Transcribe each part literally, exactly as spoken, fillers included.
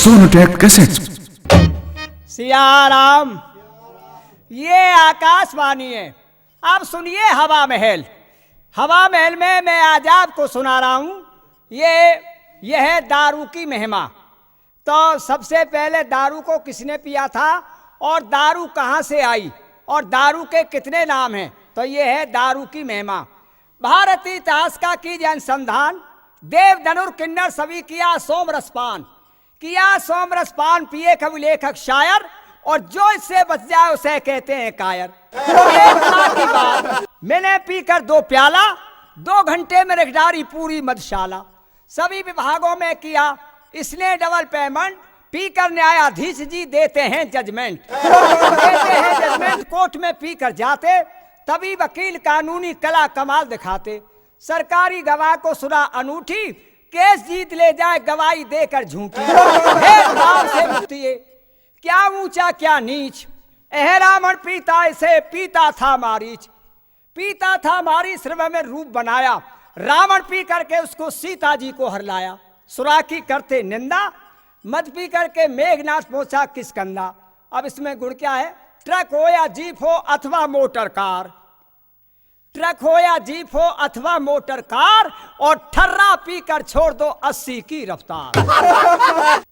Sonotech Cassette। Siya राम, ये आकाशवाणी है। अब सुनिए हवा महल। हवा महल में मैं आज आपको सुना रहा हूँ, ये, यह है दारू की महिमा। तो सबसे पहले दारू को किसने पिया था और दारू कहाँ से आई और दारू के कितने नाम हैं, तो ये है दारू की महिमा। भारतीय इतिहास का कीजिए अनुसंधान, देव धनुर किन्नर सभी किया सोम रसपान। किया सोम रसपान पिए कवि लेखक शायर, और जो इससे बच जाए उसे कहते हैं कायर। एक बात की बात, मैंने पीकर दो प्याला, दो घंटे में रख डाली पूरी मदशाला। सभी विभागों में किया इसने डबल पेमेंट, पीकर न्यायाधीश जी देते हैं जजमेंट। देते हैं जजमेंट, कोर्ट में पीकर जाते, तभी वकील कानूनी कला कमाल दिखाते। सरकारी गवाह को सुना अनूठी, केस जीत ले जाए गवाही देकर झूठी। भेदभाव से मुक्ति ये, क्या ऊंचा क्या नीच, एह रावण पीता इसे पीता था मारीच। पीता था मारीच, श्रम में रूप बनाया, रावण पी करके उसको सीता जी को हर लाया। सुराकी करते निंदा, मद पी करके मेघनाथ पहुंचा किष्किंधा। अब इसमें गुण क्या है? ट्रक हो या जीप हो अथवा मोटर कार, ट्रक हो या जीप हो अथवा मोटर कार, और ठर्रा पीकर छोड़ दो अस्सी की रफ्तार।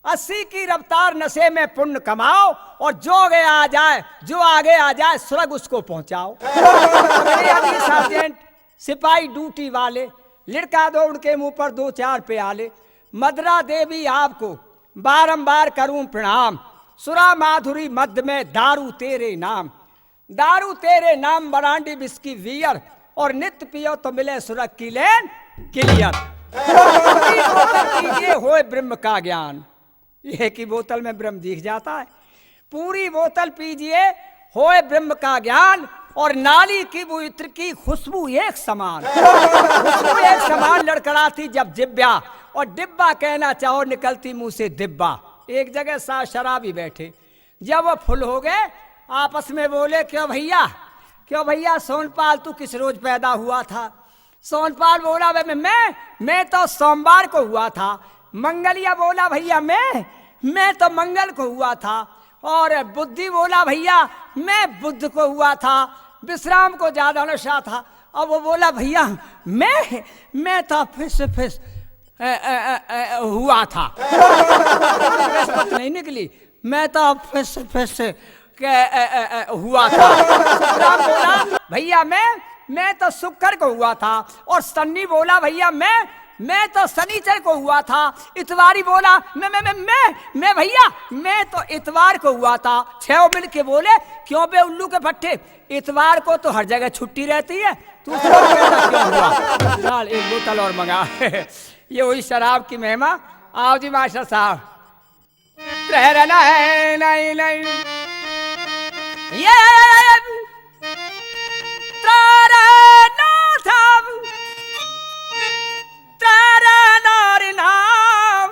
अस्सी की रफ्तार नशे में पुण्य कमाओ, और जो आगे आ जाए, जो आगे आ जाए, स्वर्ग उसको पहुंचाओ। अगले आदमी सार्जेंट, सिपाही ड्यूटी वाले, लड़का दो उनके मुंह पर दो चार प्याले। मदरा देवी आपको बारंबार करूं प्रणाम, सुरा माधुरी मद में दारू तेरे नाम। दारू तेरे नाम, ब्रांडी, विस्की, बियर, और नित पियो तो मिले सुरख की लेन क्लियर। पूरी बोतल पीजिए, होए ब्रह्म का ज्ञान। एक ही बोतल में ब्रह्म दिख जाता है। पूरी बोतल पीजिए, होए ब्रह्म का ज्ञान, और नाली की वो इत्र की खुशबू एक समान। खुशबू एक समान लड़खड़ाती जब जिब्या, और डिब्बा कहना चाहो निकलती मुंह से दिब्बा। एक जगह सात शराबी बैठे, जब वो फुल हो गए, आपस में बोले, "क्यों भैया, क्यों भैया, सोनपाल, तू किस रोज पैदा हुआ था?" सोनपाल बोला, "मैं, मैं, मैं तो सोमवार को हुआ था।" मंगलिया बोला, "भैया, मैं, मैं तो मंगल को हुआ था।" और बुद्धि बोला, "भैया, मैं बुध को हुआ था, विश्राम को ज्यादा नशा था।" अब वो बोला, "भैया, मैं, मैं तो फिस, फिस, अ, अ, अ, अ, हुआ था।" बृहस्पति नहीं निकली। मैं तो फिस फिस के, अ, अ, अ, हुआ था। शुक्राम बोला, "भैया, मैं, मैं तो शुक्र को हुआ था।" और सन्नी बोला, "भैया, मैं, मैं तो शनिचर को हुआ था।" इतवारी बोला, "मैं, मैं, मैं, मैं, मैं भैया, मैं तो इतवार को हुआ था।" छह मिल के बोले, "क्यों बे उल्लू के फट्टे, इतवार को तो हर जगह छुट्टी रहती है, तू इतवार पैदा क्यों हुआ?" लाल एक बोतल और मंगा। ये हुई शराब की महिमा। आओ जी मास्टर साहब। त्रहरना है, नहीं, नहीं। ये त्रहरना था, त्रहरना रे नाम,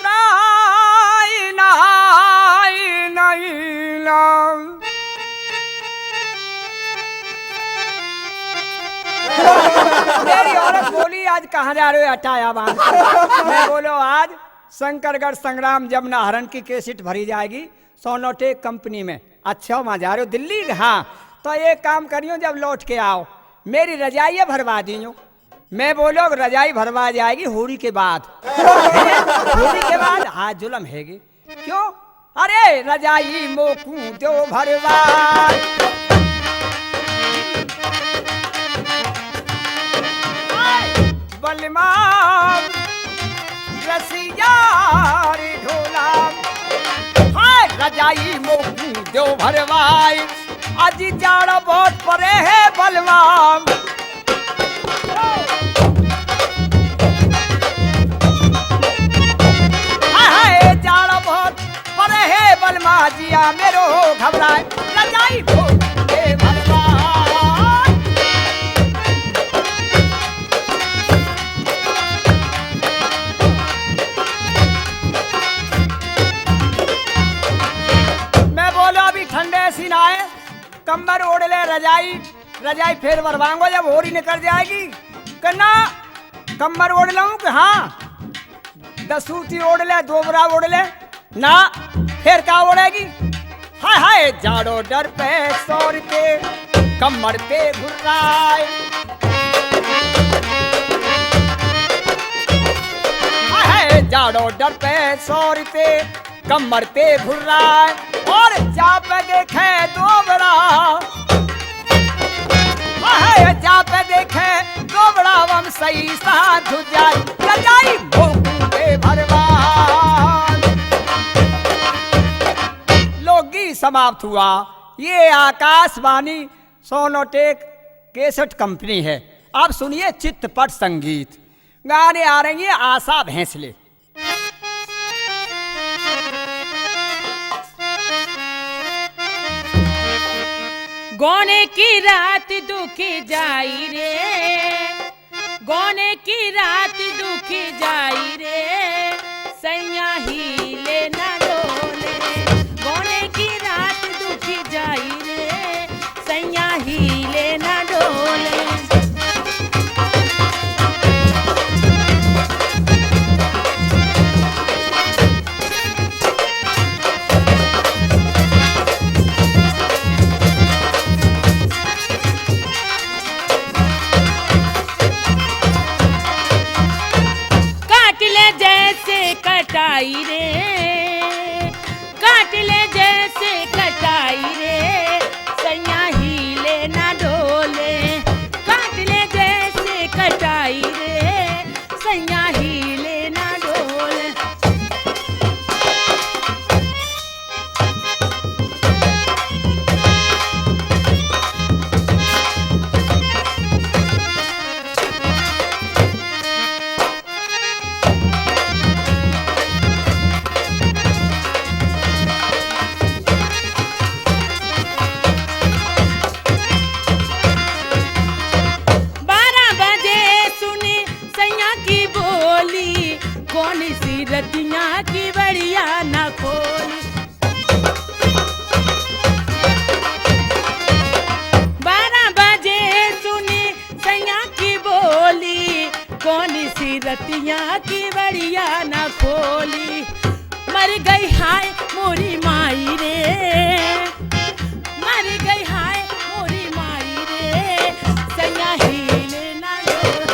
त्राई नहाई नहीं नाम। मेरी औरत बोली, "आज कहाँ जा रहे हो आटा आया बांध के?" मैं बोलो, "आज शंकरगढ़ संग्राम जमुना हरण की कैसेट भरी जाएगी सोनोटेक कंपनी में।" "अच्छा, वहाँ जा रहे हो दिल्ली?" "हाँ।" "तो एक काम करियो, जब लौट के आओ, मेरी रजाइयाँ भरवा दियो।" मैं बोलो, "रजाई भरवा जाएगी होली के बाद।" हैं? "होली के बाद?" "हाँ, जुलम हैगी।" "क्यों?" "अरे, रजाई मोकू दो भरवा।" बलमा रसिया रे ढोला, हाय रजाई मोकू दो भरवाई, आज जाड़ा बहुत परे है बलमा। हाय हाय जाड़ा बहुत परे है बलमा, जिया मेरो घबराए, रजाई मोकू दे भरवाई। मैं बोलो अभी ठंडे सी ना है, कम्बल ओढ़ ले रजाई, रजाई फिर भरवाऊंगा जब होरी निकल जाएगी। कहना कम्बल ओढ़ लूं कि हाँ, कसूती ओढ़ ले, दोबरा ओढ़ ले ना, फिर क्या ओढ़ेगी? हाय हाय, जाड़ो डर पे सौर के कमर पे घुर्राए। हाय हाय, जाड़ो डर पे सौर के कमर पे घुर्राए। और जा पे देखे दोबरा, हाय, जा पे देखे दोबड़ा वम सही साथ जाई, या जाई भोंकू के भरवान। लोकगीत समाप्त हुआ। ये आकाशवाणी सोनोटेक कैसेट कंपनी है। अब सुनिए चित्तपट संगीत। गाने आ रही है आशा भोंसले। गोने की रात दुखी जाई रे, गोने की रात दुखी जाई रे, सैया हिले ना डोले। गोने की रात दुखी जाई रे, सैया हिले ना डोले। काट ले जैसे कटाई रे, काट ले जैसे कटाई रे, सैया हिले ना डोले। काट ले जैसे कटाई रे, सैया हिले ना डोले। बारह बजे सुनी सैया की बोली, कौन सी रतिया की बड़िया ना खोली। बारह बजे सुनी सैया की बोली, कौन सी रतिया की बड़िया ना खोली। मर गई हाय मोरी माई रे, मर गई हाय मोरी माई रे, सैया हिले ना डोले।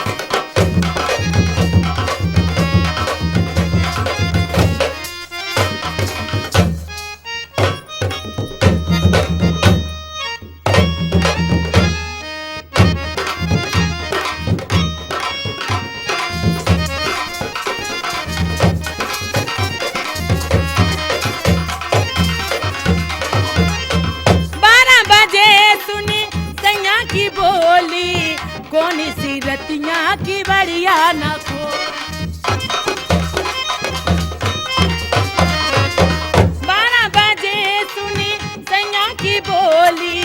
बारह बजे सुनी सैया की बोली, कौन सी रतिया की बड़िया ना खोली। बारह बजे सुनी सैया की बोली,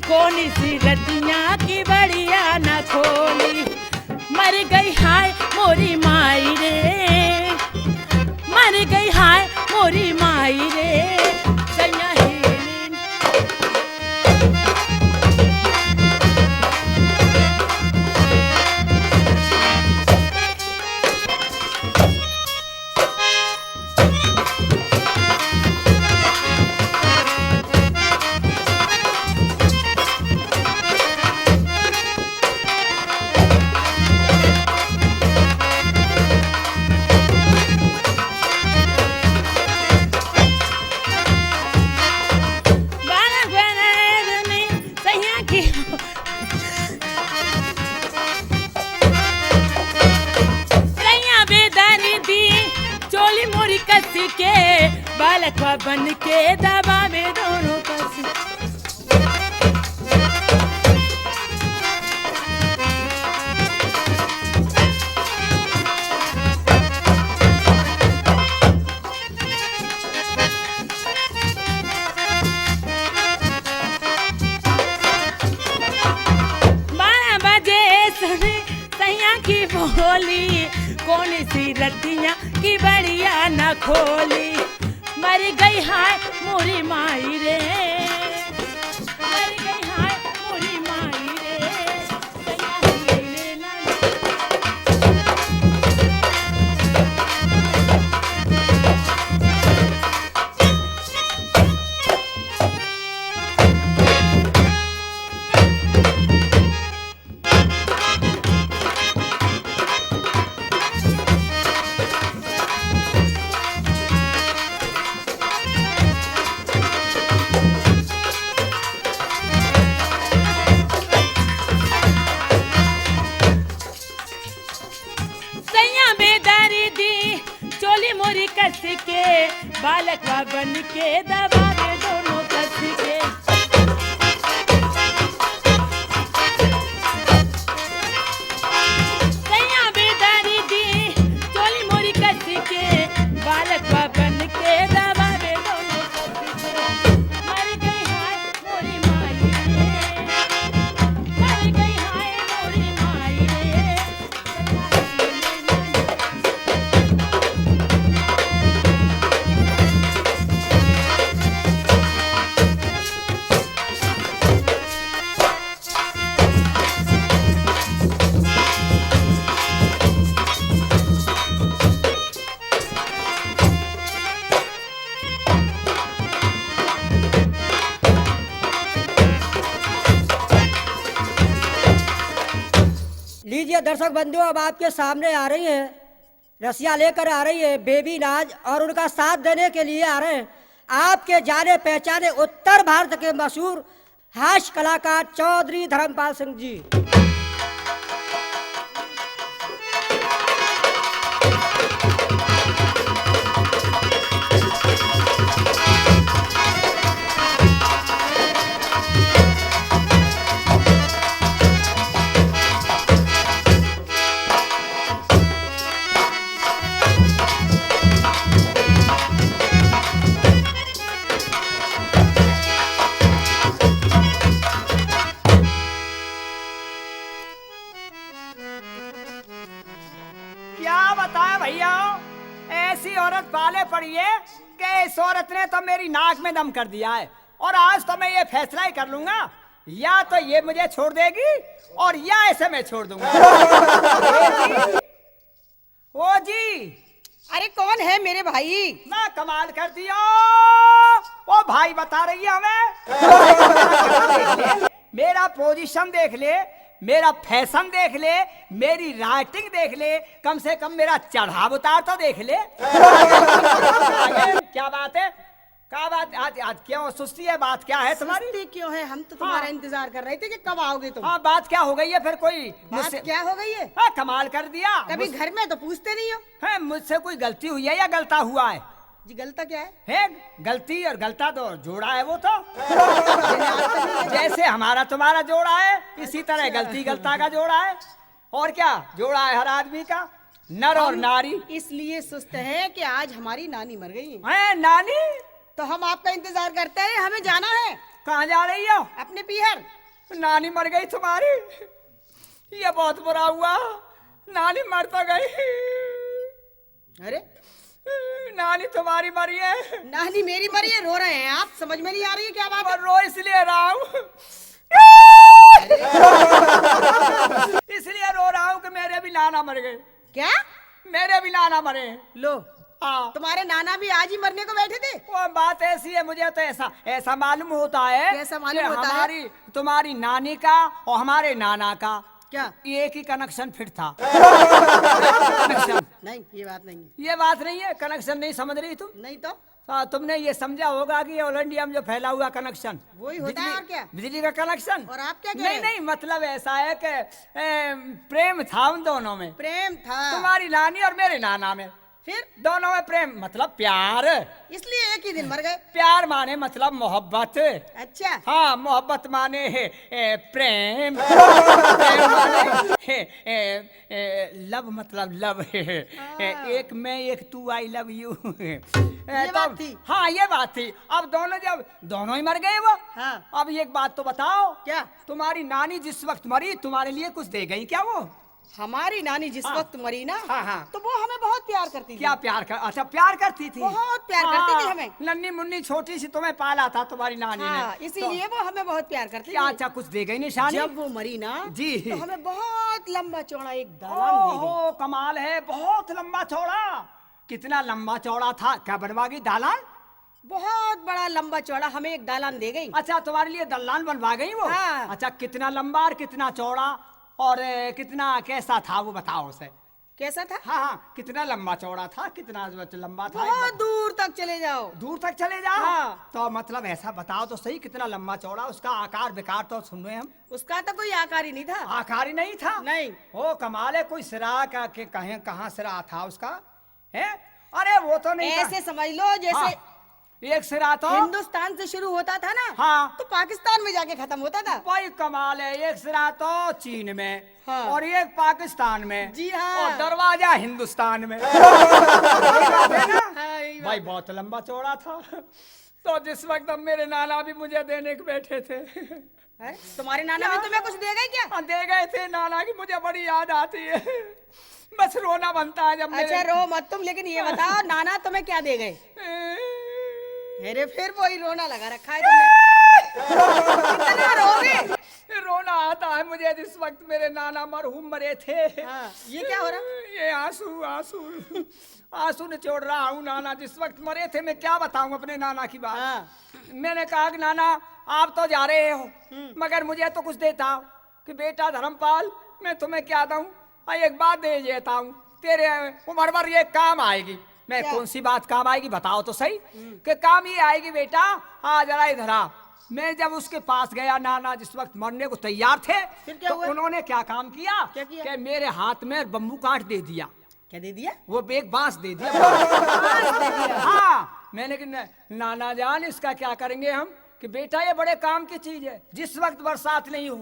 कौन सी रतिया की बड़िया ना खोली। मर गई हाय मोरी माई रे, मर गई हाय मोरी माई रे, सैया हिले ना। बारह बजे सुनी सैया की, सैया बेदारी दी चोली मोरी कस के, बालक बन के दबावे दोनों कस। बारह बजे सुनी सैया की बोली, कौन सी रतिया की बड़िया ना खोली। मर गई हाय मोरी माई रे, मर गई हाय मोरी माई रे, सैया हिले ना। तैया बेदारी दी चोली मोरी कस के, बालकवा बन के दबावे दोनों कस के। तैया बेदारी दी चोली मोरी कस के, बालकवा बन के दबावे दोनों कस के। मर गई हाय मोरी माई रे, मर गई हाय मोरी माई रे। लीजिए दर्शक बंधुओं, अब आपके सामने आ रही है, रसिया लेकर आ रही है बेबी नाज, और उनका साथ देने के लिए आ रहे हैं आपके जाने पहचाने उत्तर भारत के मशहूर हास्य कलाकार चौधरी धर्मपाल सिंह जी। क्या बताएं भैया, ऐसी औरत पाले पड़ी है कि इस औरत ने तो मेरी नाक में दम कर दिया है। और आज तो मैं ये फैसला ही कर लूंगा, या तो ये मुझे छोड़ देगी और या इसे मैं छोड़ दूंगा। ओ जी। अरे कौन है मेरे भाई? ना कमाल कर दिया। ओ भाई बता रही है हमें। मेरा पोजीशन देख ले, मेरा फैशन देख ले, मेरी राइटिंग देख ले, कम से कम मेरा चढ़ाव उतार तो देख ले। क्या बात है? क्या बात? आज, आज क्यों सुस्ती है? बात क्या है तुम्हारी? सुस्ती क्यों है? हम तो तुम्हारा हाँ। इंतजार कर रहे थे कि कब आओगे तुम। हाँ, बात क्या हो गई है फिर? कोई बात मुझसे क्या हो गई है? हाँ, कमाल कर दिया। कभी मुझ- घर में तो पूछते नहीं हो। है, मुझसे कोई गलती हुई है या गलता हुआ है? जी, गलता क्या है? है, गलती और गलता तो जोड़ा है वो तो। जैसे हमारा तुम्हारा जोड़ा है, इसी तरह अच्छा। गलती गलता का जोड़ा है। और क्या जोड़ा है हर आदमी का, नर और हम नारी। इसलिए सुस्त हैं कि आज हमारी नानी मर गई है। हैं, नानी? तो हम आपका इंतजार करते हैं, हमें जाना है। कहाँ जा रही हो? अपने पीहर। नानी मर गई तुम्हारी, ये बहुत बुरा हुआ। नानी मर तो गई। अरे, नानी तुम्हारी मरी है। नानी मेरी मरी है, रो रहे हैं आप, समझ में नहीं आ रही है क्या बात वो है? रो इसलिए रहा हूँ। इसलिए रो रहा हूँ कि मेरे भी नाना मर गए। क्या? मेरे भी नाना मरे। लो, हाँ। तुम्हारे नाना भी आज ही मरने को बैठे थे। वो बात ऐसी है, मुझे तो ऐसा, ऐसा मालूम होता है कैसा मालूम कि होता है? हमारी, तुम्हारी नानी का और हमारे नाना का क्या? एक ही कनेक्शन फिट था। कनेक्शन। नहीं, ये बात नहीं है। ये बात नहीं है, कनेक्शन नहीं समझ रही तुम। नहीं तो? हाँ, तुमने ये समझा होगा कि ये ऑल इंडिया में जो फैला हुआ कनेक्शन, वही होता है बिजली, और क्या? बिजली का कनेक्शन। और आप क्या कह नहीं, रहे हैं? नहीं, मतलब ऐसा है कि, ए, प्रेम था उन दोनों में। प्रेम था। तुम्हारी नानी और मेरे नाना में। फिर? दोनों में प्रेम, मतलब प्यार। इसलिए एक ही दिन मर गए। प्यार माने मतलब मोहब्बत। अच्छा। हाँ, मोहब्बत माने, ए, प्रेम। प्रेम माने, ए, ए, ए, लव मतलब लव। हाँ। एक मैं एक तू, I love you। ये बात थी। हाँ, ये बात थी। अब दोनों, जब दोनों ही मर गए वो, हाँ। अब एक बात तो बताओ। क्या? तुम्हारी नानी जिस वक्त मरी, तुम्हारे लिए कुछ दे गई क्या वो? हमारी नानी जिस हाँ। वक्त मरी ना, हाँ, हाँ। तो वो हमें बहुत प्यार करती थी। क्या प्यार कर, अच्छा, प्यार करती थी? बहुत प्यार करती थी हाँ, हमें। नन्नी मुन्नी छोटी सी तुम्हें पाला था तुम्हारी नानी ने। हाँ, इसीलिए तो वो हमें बहुत प्यार करती क्या थी। अच्छा, कुछ दे गई निशानी? जब वो मरी ना, जी। तो हमें बहुत लंबा चौड़ा एक दालान दे गई। ओहो, कमाल है, बहुत लंबा चौड़ा। कितना लंबा चौड़ा था? क्या बनवा गई? दालान? बहुत बड़ा लंबा चौड़ा हमें एक दालान दे गई। अच्छा, तुम्हारे लिए दालान बनवा गई वो? हाँ। अच्छा, कितना लंबा और कितना चौड़ा और, ए, कितना कैसा था वो बताओ उसे। कैसा था? हाँ, हाँ, कितना लंबा चौड़ा था, कितना लंबा था, एक बहुत बार दूर तक चले जाओ। दूर तक चले जाओ? हाँ। तो मतलब ऐसा बताओ तो सही, कितना लंबा चौड़ा, उसका आकार विकार तो सुने हम। उसका तो कोई आकार ही नहीं था। आकार ही नहीं था? नहीं। ओ कमाल है, कोई सिरा का के कहें, कहाँ सिरा था उसका? है? अरे वो तो नहीं था। ऐसे समझ लो जैसे हाँ। एक सिरा तो हिंदुस्तान से शुरू होता था ना, हाँ। तो पाकिस्तान में जाके खत्म होता था। भाई कमाल है, एक सिरा तो चीन में हाँ। और एक पाकिस्तान में। जी हाँ। और दरवाजा हिंदुस्तान में। है ना? हाँ, यही बात भाई है। बहुत लंबा चौड़ा था। तो जिस वक्त अब मेरे नाना भी मुझे देने के बैठे थे, अरे, तुम्हारे नाना भी क्या? तुम्हें कुछ दे गए क्या? हाँ, दे गए थे। नाना की मुझे बड़ी याद आती है। बस रोना बनता है जब अच्छा, मेरे रो मत तुम, लेकिन ये बताओ, नाना तुम्हें क्या दे गए? अरे, फिर वही रोना लगा रखा है तुमने। कितना रोगे? रोना आता है मुझे जिस वक्त मेरे नाना मरहूम मरे थे। हाँ, ये क्या हो रहा? ये आंसू, आंसू, आंसू निचोड़ रहा हूँ। नाना जिस वक्त मरे थे, मैं क्या बताऊं अपने नाना की बात। हाँ। मैंने कहा कि नाना, आप तो जा रहे हो, हम्म। मगर मुझे तो कुछ देता। कि बेटा धर्मपाल, मैं तुम्हें क्या दूं? आ, एक बात दे देता हूँ, तेरे उम्र भर ये काम आएगी। मैं क्या? कौन सी बात काम आएगी, बताओ तो सही। हम्म। कि काम ये आएगी बेटा, आ जरा इधर आ। मैं जब उसके पास गया, नाना जिस वक्त मरने को तैयार थे, फिर क्या तो हुआ? उन्होंने क्या काम किया? क्या किया? कि मेरे हाथ में बम्बू काट दे दिया। क्या दे दिया? वो एक बांस दे दिया। बांस दे दिया। हाँ, मैंने कि न-, नाना जान, इसका क्या करेंगे हम? कि बेटा, ये बड़े काम की चीज है। जिस वक्त बरसात नहीं हो,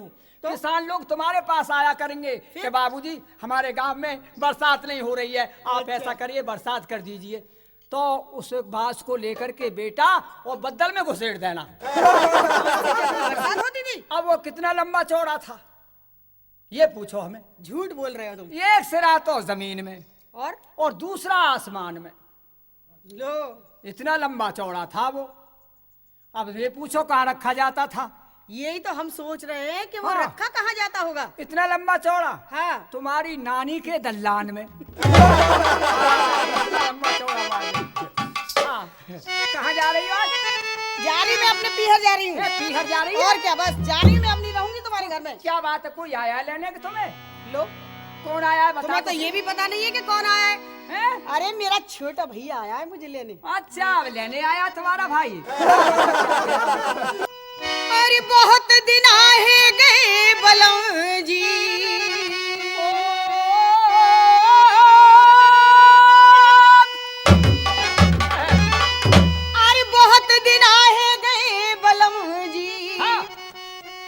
तो? किसान लोग तुम्हारे पास आया करेंगे फिर? कि बाबूजी, हमारे गांव में बरसात नहीं हो रही है, आप अच्छा। ऐसा करिए, बरसात कर दीजिए। तो उस बांस को लेकर के बेटा, वो बद्दल में घुसेड़ देना। बरसात होती थी? अब वो कितना लंबा चौड़ा था, ये पूछो हमें। झूठ बोल रहे हो तुम। एक सिरा तो जमीन में और? और दूसरा आसमान में। लो। इतना लंबा चौड़ा था वो। अब ये पूछो, कहाँ रखा जाता था? यही तो हम सोच रहे हैं कि वो हाँ। रखा कहाँ जाता होगा। इतना लंबा चौड़ा? हाँ। तुम्हारी नानी के दल्लान में। इतना लंबा चौड़ा हुआ है। हाँ। कहाँ जा रही हो आज? जा रही, मैं अपने पीहर जा रही हूँ। ए, पीहर जा रही है? और क्या, बस जा रही हूँ, मैं अब नहीं रहूंगी तुम्हारे घर में। क्या बात है, कोई आया लेने के तुम्हें? लो। कौन आया है, बता तुम्हें तो तो सही। ये भी पता नहीं है कि कौन आया है। हैं? अरे, मेरा छोटा भैया आया है मुझे लेने। अच्छा, अब लेने आया तुम्हारा भाई। अरे, बहुत दिन आए गए बलम जी। अरे, बहुत दिन आए गए बलम जी। हाँ।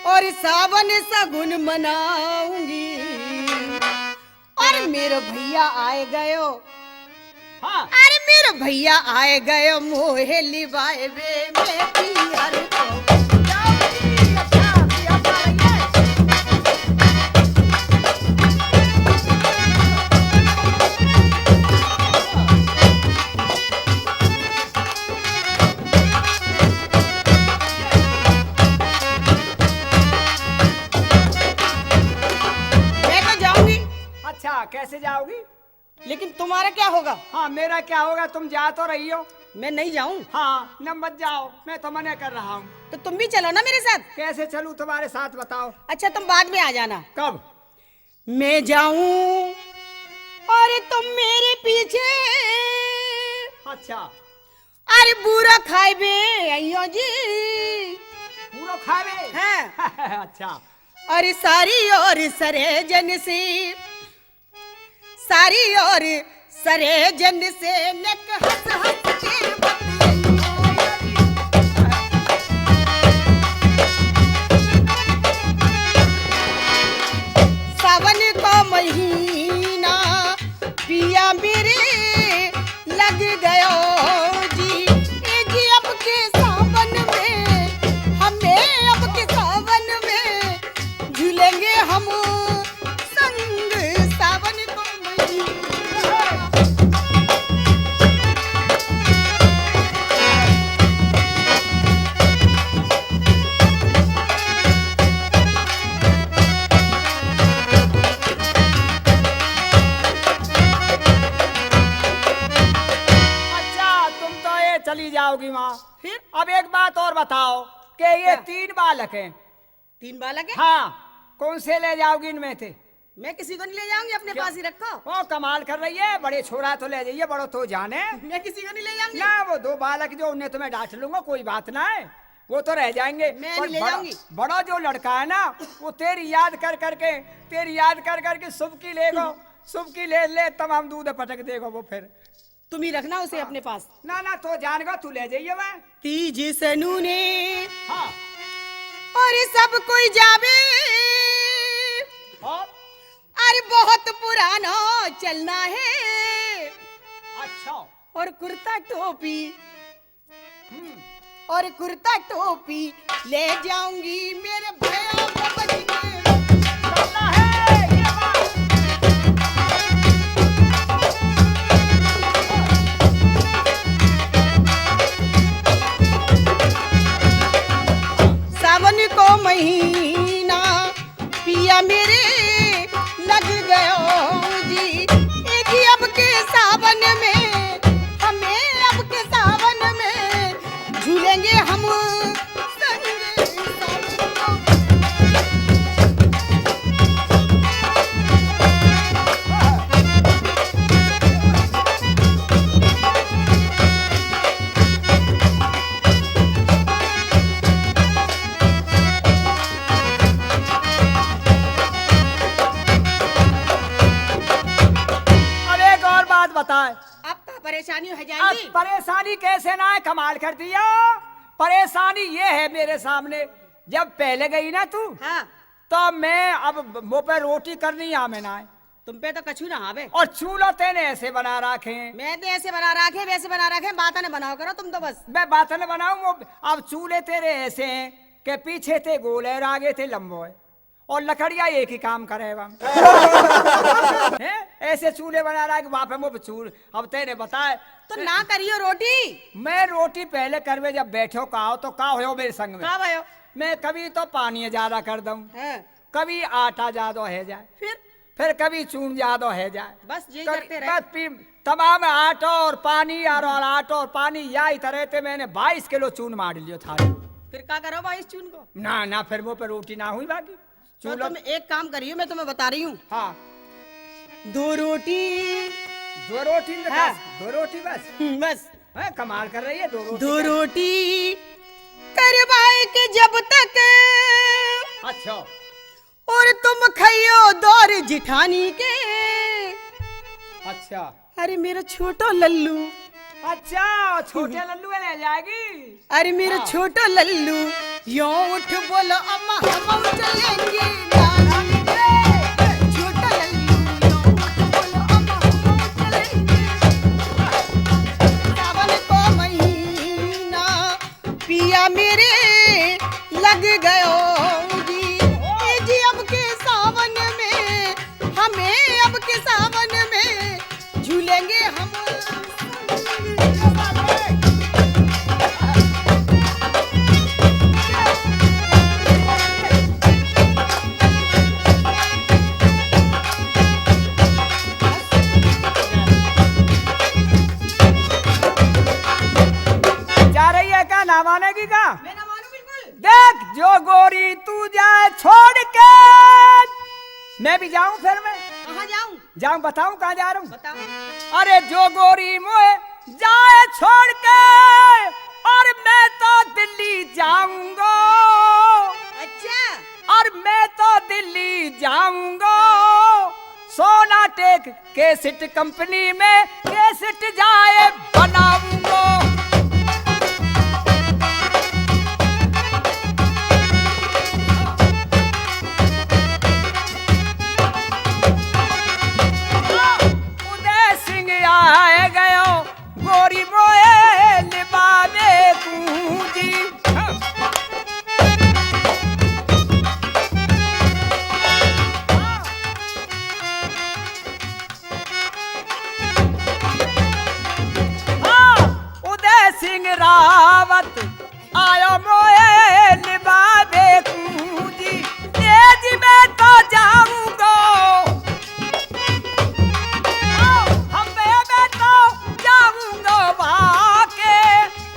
और सावन सगुन मनाऊंगी। और मेरे भैया आए गयो। हाँ। अरे, मेरे भैया आए गयो, मोहे लिवाए वे में पीहर को। जाओ जी, अच्छा, पिया पाएंगे। मैं तो जाऊंगी। अच्छा, कैसे जाओगी? लेकिन तुम्हारा क्या होगा? हाँ, मेरा क्या होगा? तुम जा तो रही हो। मैं नहीं जाऊं। हाँ, न मत जाओ, मैं तो मना कर रहा हूँ। तो तुम भी चलो ना मेरे साथ। कैसे चलूं तुम्हारे साथ, बताओ? अच्छा, तुम बाद में आ जाना। कब? मैं जाऊं और तुम मेरे पीछे। अच्छा। अरे, बुरा खाइबे आइयो जी। बुरा खाइबे? हाँ। अच्छा। अरे, सारी और सरे जन से, सारी और सरे जन से नक हंस हंस के बतियाइयो। सावन को महीना पिया मेरे लग गयो जी। ए जी, अब के सावन में, हमें अब के सावन में झूलेंगे हम संग सावन को महीना। अच्छा, तुम तो ये चली जाओगी वहाँ। फिर? अब एक बात और बताओ कि ये क्या? तीन बालक हैं। तीन बालक हैं? हाँ, कौन से ले जाओगी इनमें से? मैं किसी को नहीं ले जाऊंगी, अपने क्यों? पास ही रखो। ओ, कमाल कर रही है, बड़े छोरा तो ले जाइए, बड़ो तो जाने। मैं किसी को नहीं ले जाऊंगी। ना, वो दो बालक जो, उन्हें तो मैं डांट लूंगा, कोई बात ना है, वो तो रह जाएंगे। मैं पर नहीं ले बड़ा, जाऊंगी। बड़ा जो लड़का है ना, वो तेरी याद कर करके, तेरी याद कर करके सुबकी लेगो, सुबकी ले ले, तमाम दूध पटक देगो वो फिर। तुम ही रखना उसे अपने पास। ना, ना, तो जान गो, तू ले जाइए वह। तीज सनू ने हाँ। और सब कोई जावे। और? अरे बहुत पुराना चलना है। अच्छा। और कुर्ता टोपी। हम्म। और कुर्ता टोपी ले जाऊंगी मेरे भैया को बच के। चलना है, ये बात। सावन को महीना पिया मेरे लग गयो जी, ए जी अब के सावन में, हमें अब के सावन में झूलेंगे हम संग सावन। अब एक और बात बताए। अब का परेशानी हो अब जाएगी? परेशानी कैसे ना है, कमाल कर दिया। परेशानी ये है मेरे सामने, जब पहले गई ना तू, हाँ। तो मैं अब मुंह पे रोटी करनी आ में ना है। तुम पे तो कछु ना आवे। और चूल्हा तेने ऐसे बना रखे हैं। मैं तो ऐसे बना रखे, वैसे बना रखे, बातें ना बनाओ करो तुम तो बस। मैं बातें ना बनाऊं, वो अब चूल्हे तेरे ऐसे हैं कि पीछे थे गोल है और आगे थे लंबो है, और लकड़ियां एक ही काम करे हम। हैं? ऐसे चूल्हे बना रहा है कि वहां पे मुंह पे चूल। अब तेने बताए तो ना करियो रोटी। मैं रोटी पहले करवे जब बैठो का हो तो का होयो मेरे संग में? का भयो? मैं कभी तो पानी ज्यादा कर दूं, हाँ। कभी आटा ज्यादा हो जाए, फिर? फिर कभी चून ज्यादा हो जाए। बस यही कभी करते रहे। बस पी-, तमाम आटा और पानी और, और आटा और पानी या ही तरह थे, मैंने बाईस किलो चून मार लियो था। फिर क्या करो बाईस चून को? ना, ना, फिर वो पे रोटी ना हुई बाकी। तो चूल्हा तुम एक काम करियो, मैं तुम्हें बता रही हूँ। हाँ। दो रोटी। दो रोटी तो हाँ। बस, दो रोटी बस। हम्म, बस। हैं, कमाल कर रही है, दो रोटी दो क्या? रोटी करवाए के जब तक। अच्छा। और तुम खाइयो दौर जिठानी के। अच्छा। अरे मेरा छोटो लल्लू। अच्छा, छोटे लल्लू ले जाएगी। अरे मेरा हाँ। छोटो लल्लू, यो उठ बोलो अम्मा, हम चलेंगे नानी के। छोटो लल्लू, यो उठ बोलो अम्मा, हम चलेंगे। सावन को महीना पिया मेरे लग गयो जी, ए जी अब के सावन में, हमें अब के सावन में झूलेंगे हम। जा रही है क्या? ना मानेगी क्या? मैं ना मानूं बिल्कुल। देख जो गोरी तू जाए छोड़ के, मैं भी जाऊं फिर मैं। कहाँ जाऊं? जाऊं, बताऊं कहाँ जा रहा हूँ? बताओ। अरे जो गोरी मोए जाए छोड़ के, और मैं तो दिल्ली जाऊंगा। अच्छा। और मैं तो दिल्ली जाऊंगा, सोनाटेक कैसेट कंपनी में कैसेट जाए बनाऊंगा। उदय सिंह आए गयो, गोरी मोए निभावे तू जी। हाँ, उदय सिंह रावत आयो मोए निभावे तू जी, तेज में तो जाऊंगो। हाँ, हम में तो जाऊंगो बाके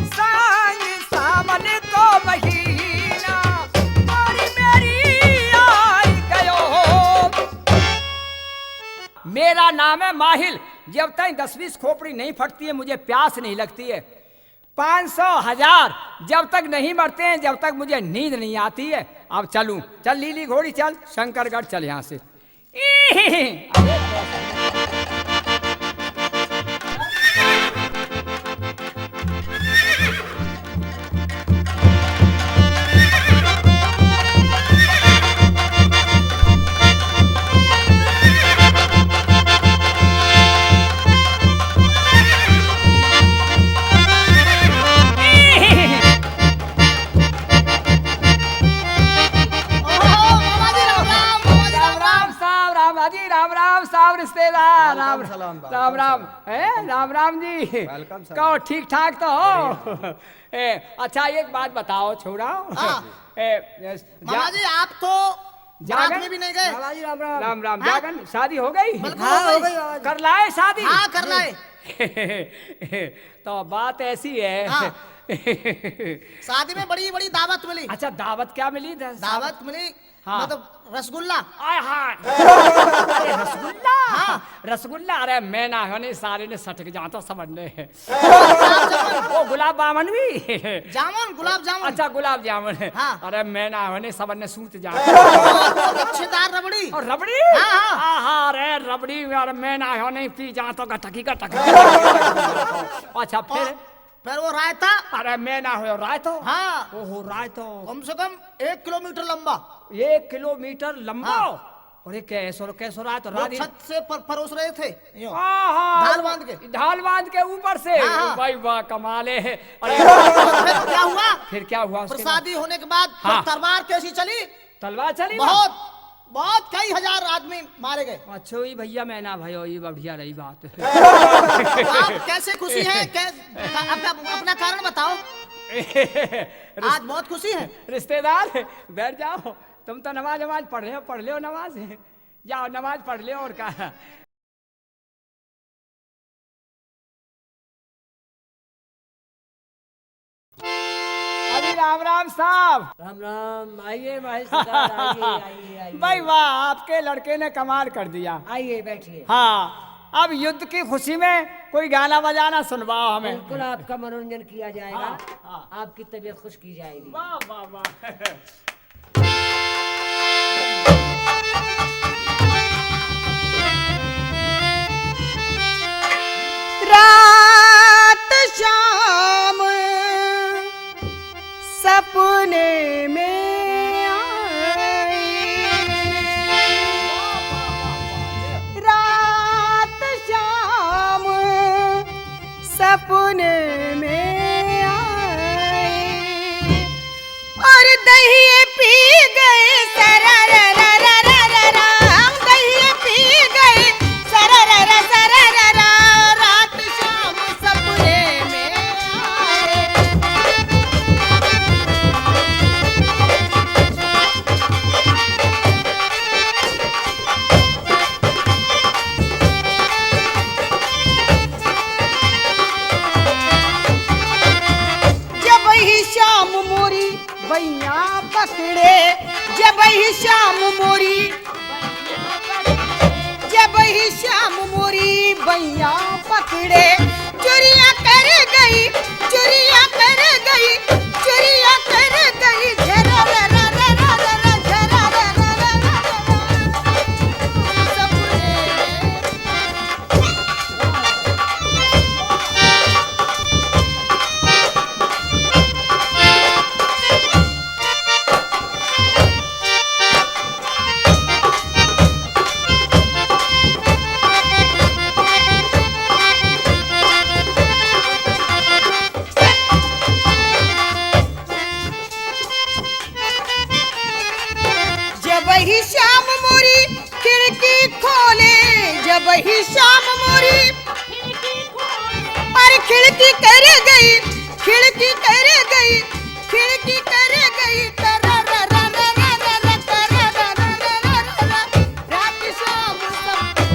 संग सावन को महीना, गोरी मेरी आई गयो। मैं माहिल, जब तक दस बीस खोपड़ी नहीं फटती है, मुझे प्यास नहीं लगती है। पाँच सौ, हजार, जब तक नहीं मरते हैं, जब तक मुझे नींद नहीं आती है। अब चलूं, चल लीली घोड़ी, चल शंकरगढ़, चल यहाँ से। ओहो, बाबा जी, राम राम, बाबा जी, राम राम राम। साहब, राम जी, राम राम साहब, रिश्तेदार, राम राम, राम राम, राम राम। हैं, राम राम जी। Welcome sir। कहो, ठीक ठाक तो हो? बढ़िया। ए, अच्छा, एक बात बताओ छोरा। हाँ। ए, ए, मामा जा- जी, आप तो जागन? बारात में भी नहीं गए। मामा जी, राम राम। राम राम। हाँ? जागन, शादी हो गई? बिल्कुल हाँ, हो हो गई। गई आज। कर लाए शादी? हाँ, कर लाए। तो बात ऐसी है। हाँ। शादी में बड़ी बड़ी दावत मिली। अच्छा, दावत क्या मिली? द-, दावत मिली, हाँ। मतलब रसगुल्ला। आय हाय। अरे रसगुल्ला? हाँ। रसगुल्ला, अरे मैं ना होने सारे ने सटक जा तो समझ ले। वो गुलाब बामन भी। जामुन, गुलाब जामुन। अच्छा, गुलाब जामुन। हाँ। अरे मैं ना होने समझ ने सूत जा। और वो गुच्छेदार रबड़ी। और रबड़ी? हाँ, हाँ। आहा, अरे रबड़ी, अरे मैं ना होने पी जा तो गटकी गटकी। अच्छा, फिर? और फिर वो रायता। अरे मैं ना हो रायतो। हाँ। ओहो, रायतो। कम से कम एक किलोमीटर लंबा। एक किलोमीटर लंबा? हाँ। अरे कैसो, कैसो रायतो? वो रात छत से पर-, परोस रहे थे, यूं। आहा, ढाल बांध के। ढाल बांध के ऊपर से। हाँ, हाँ। भाई वाह, कमाल है। अरे फिर क्या हुआ? फिर क्या हुआ उसके बाद? प्रसादी होने के बाद फिर हाँ। तलवार कैसी चली? तलवार चली ना? बहुत, बहुत, कई हजार आदमी मारे गए। अच्छा, ये भैया मैं ना भयो, ये बढ़िया रही बात। आप कैसे खुशी हैं? कै-, अपना, अपना कारण बताओ। आज बहुत खुशी है। रिश्तेदार, बैठ जाओ। तुम तो नमाज, नमाज पढ़ रहे हो, पढ़ लो नमाज। जाओ, नमाज पढ़ लो और क्या। अभी राम राम साहब। राम राम, आइए भाई सरकार, आइए, आइए, आइए। भाई वाह, आपके लड़के ने कमाल कर दिया। आइए, बैठिए। हाँ, अब युद्ध की खुशी में कोई गाना बजाना सुनवाओ हमें। बिल्कुल, आपका मनोरंजन किया जाएगा, हाँ, हाँ। आपकी तबीयत खुश की जाएगी। वाह, वाह, वाह। रात शाम सपने में आई, रात शाम सपने में आई, और दही पी गए सरारा, दही पी गए सरारा, सरारा, रात शाम सपने में आए। जब ही शाम मोरी बइया पकड़े, जब ही शाम मोरी, जब ही शाम मोरी बइया पकड़े, चुरिया कर गई, चुरिया कर गई, चुरिया कर गई, झरा रा रा रा रा रा रा, झरा रा रा रा रा रा रा। जब ही शाम मोरी खिड़की खोले, जब ही शाम मोरी, अरे खिड़की कर गई, खिड़की कर गई, खिड़की कर गई। रात शाम सब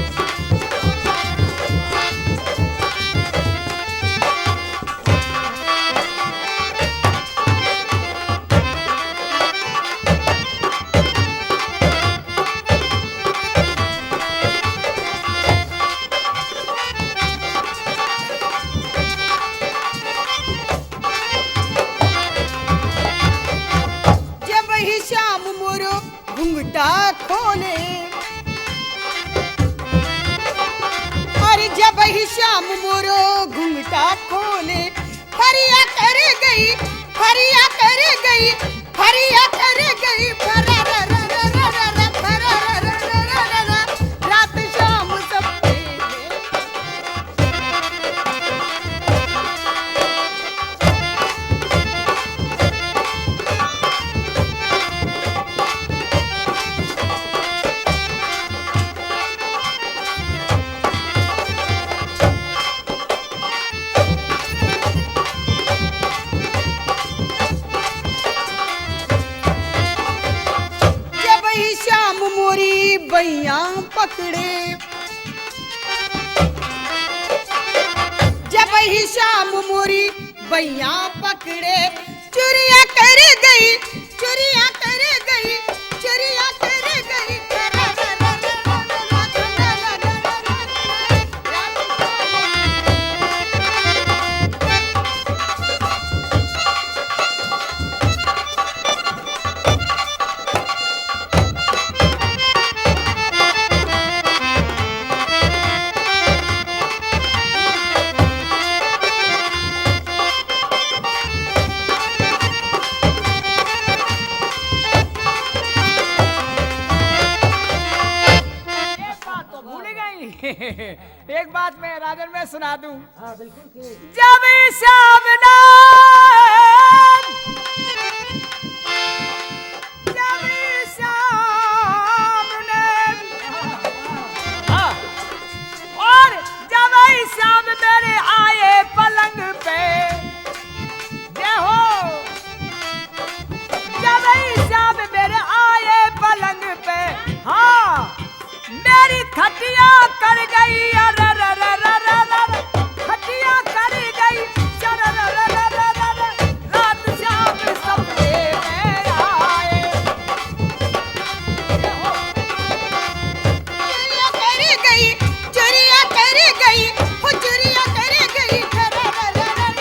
श्याम मोरो घुंघटा खोले, फरिया कर गई, फरिया कर गई, फरिया कर गई, फरा रा रा रा रा रा रा, फरा रा रा रा रा रा रा, रात श्याम सपने में। जब ही श्याम मोरी बैया पकड़े, जब ही श्याम मोरी बैया पकड़े, चुरिया कर गई, चुरिया कर गई, चुरिया कर गई। एक बात तो भूल गई। एक बात मैं राजन में सुना दूं। हाँ, बिल्कुल, क्यों? जब श्याम ने, जब श्याम ने, हाँ, और जब श्याम मेरे आए पलंग पे, जय हो, जब श्याम मेरे आए पलंग पे, हाँ, मेरी खटिया कर गई, अरे रे रे रे रे रे, खटिया कर गई, अरे रे रे रे रे रे, रात श्याम सपने में आए। चुरिया कर गई, चुरिया कर गई, हो चुरिया कर गई, अरे रे रे रे रे रे।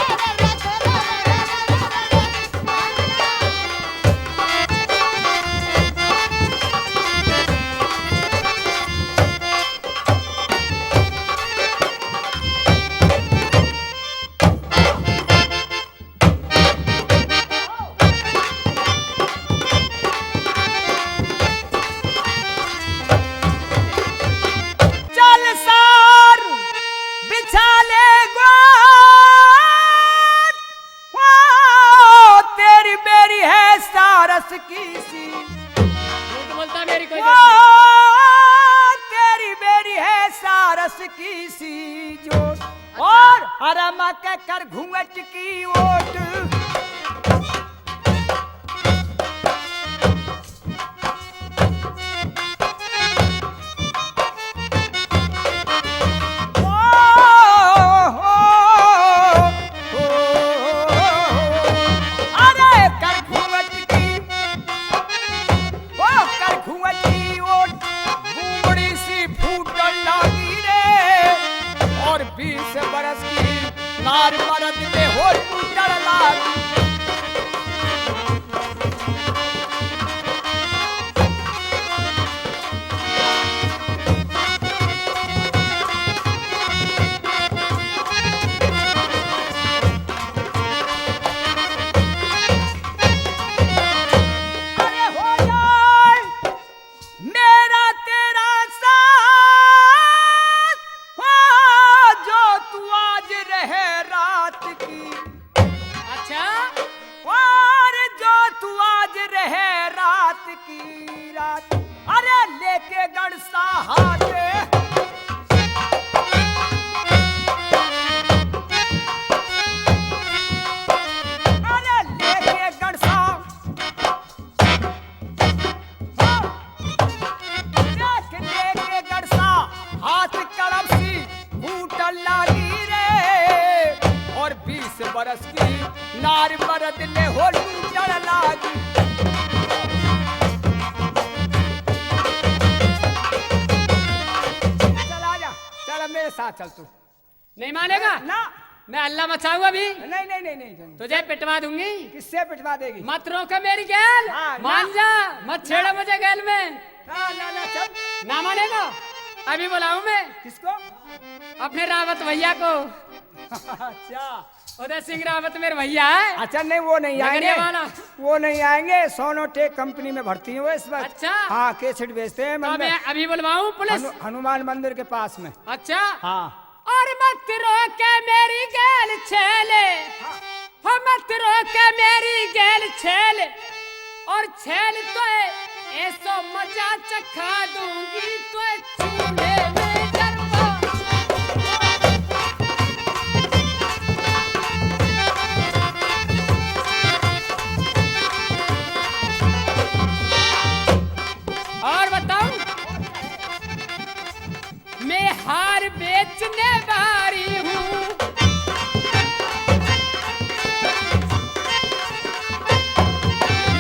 चल सार बिछा ले गोद, ओ, तेरी मेरी है सारस की सी। झूठ बोलता मेरी कोई ओ, दोस्त नहीं। तेरी मेरी है सारस की सी जोड़। अच्छा। और हरमा के कर घूंघट की ओट। अरे कर घूंघट की, ओ कर घूंघट की ओट, गुमड़ी सी फूटन लागी रे, और बीस बरस की नार मरद में हो टूटन लागी। अरे हो जाए मेरा तेरा साथ, हो जो तू आज रहे रात की। अच्छा। और जो तू आज रहे रात की रात, अरे लेके गणसा हाथ, अरे लेके गणसा, हाँ। देख लेके गणसा हाथ कड़म सी फूटन लागी रे, और बीस बरस की नार मरद ने हो लूटन लागी। चल आ जा, चल अब मेरे साथ चल तू। नहीं मानेगा? ना। मैं हल्ला मचाऊंगा अभी। नहीं, नहीं, नहीं, नहीं, नहीं। तुझे पिटवा दूंगी। किससे पिटवा देगी? मत रोके मेरी गैल। हाँ, मान ना। जा, मत छेड़ो ना। मुझे गैल में। ना, ना, ना, चल। ना मानेगा? अभी बुलाऊं मैं? किसको? अपने रावत भैया को। अच्छा। उदय सिंह रावत मेरे भैया है। अच्छा, नहीं, वो नहीं आएंगे। वाला। वो नहीं आएंगे, सोनोटेक कंपनी में भर्ती हुए इस वक्त। अच्छा। हाँ, कैसेट बेचते हैं। तो मैं अभी बुलवाऊं पुलिस? हनु-, हनुमान मंदिर के पास में। अच्छा। हाँ। और मत रोके मेरी गैल छेल, हो मत रोके मेरी गैल छेल, और छेल तो ऐसो मजा चखा दूंगी तो चूल्हे में जलवा। और बताऊं, मैं हार बेचने वाली हूँ।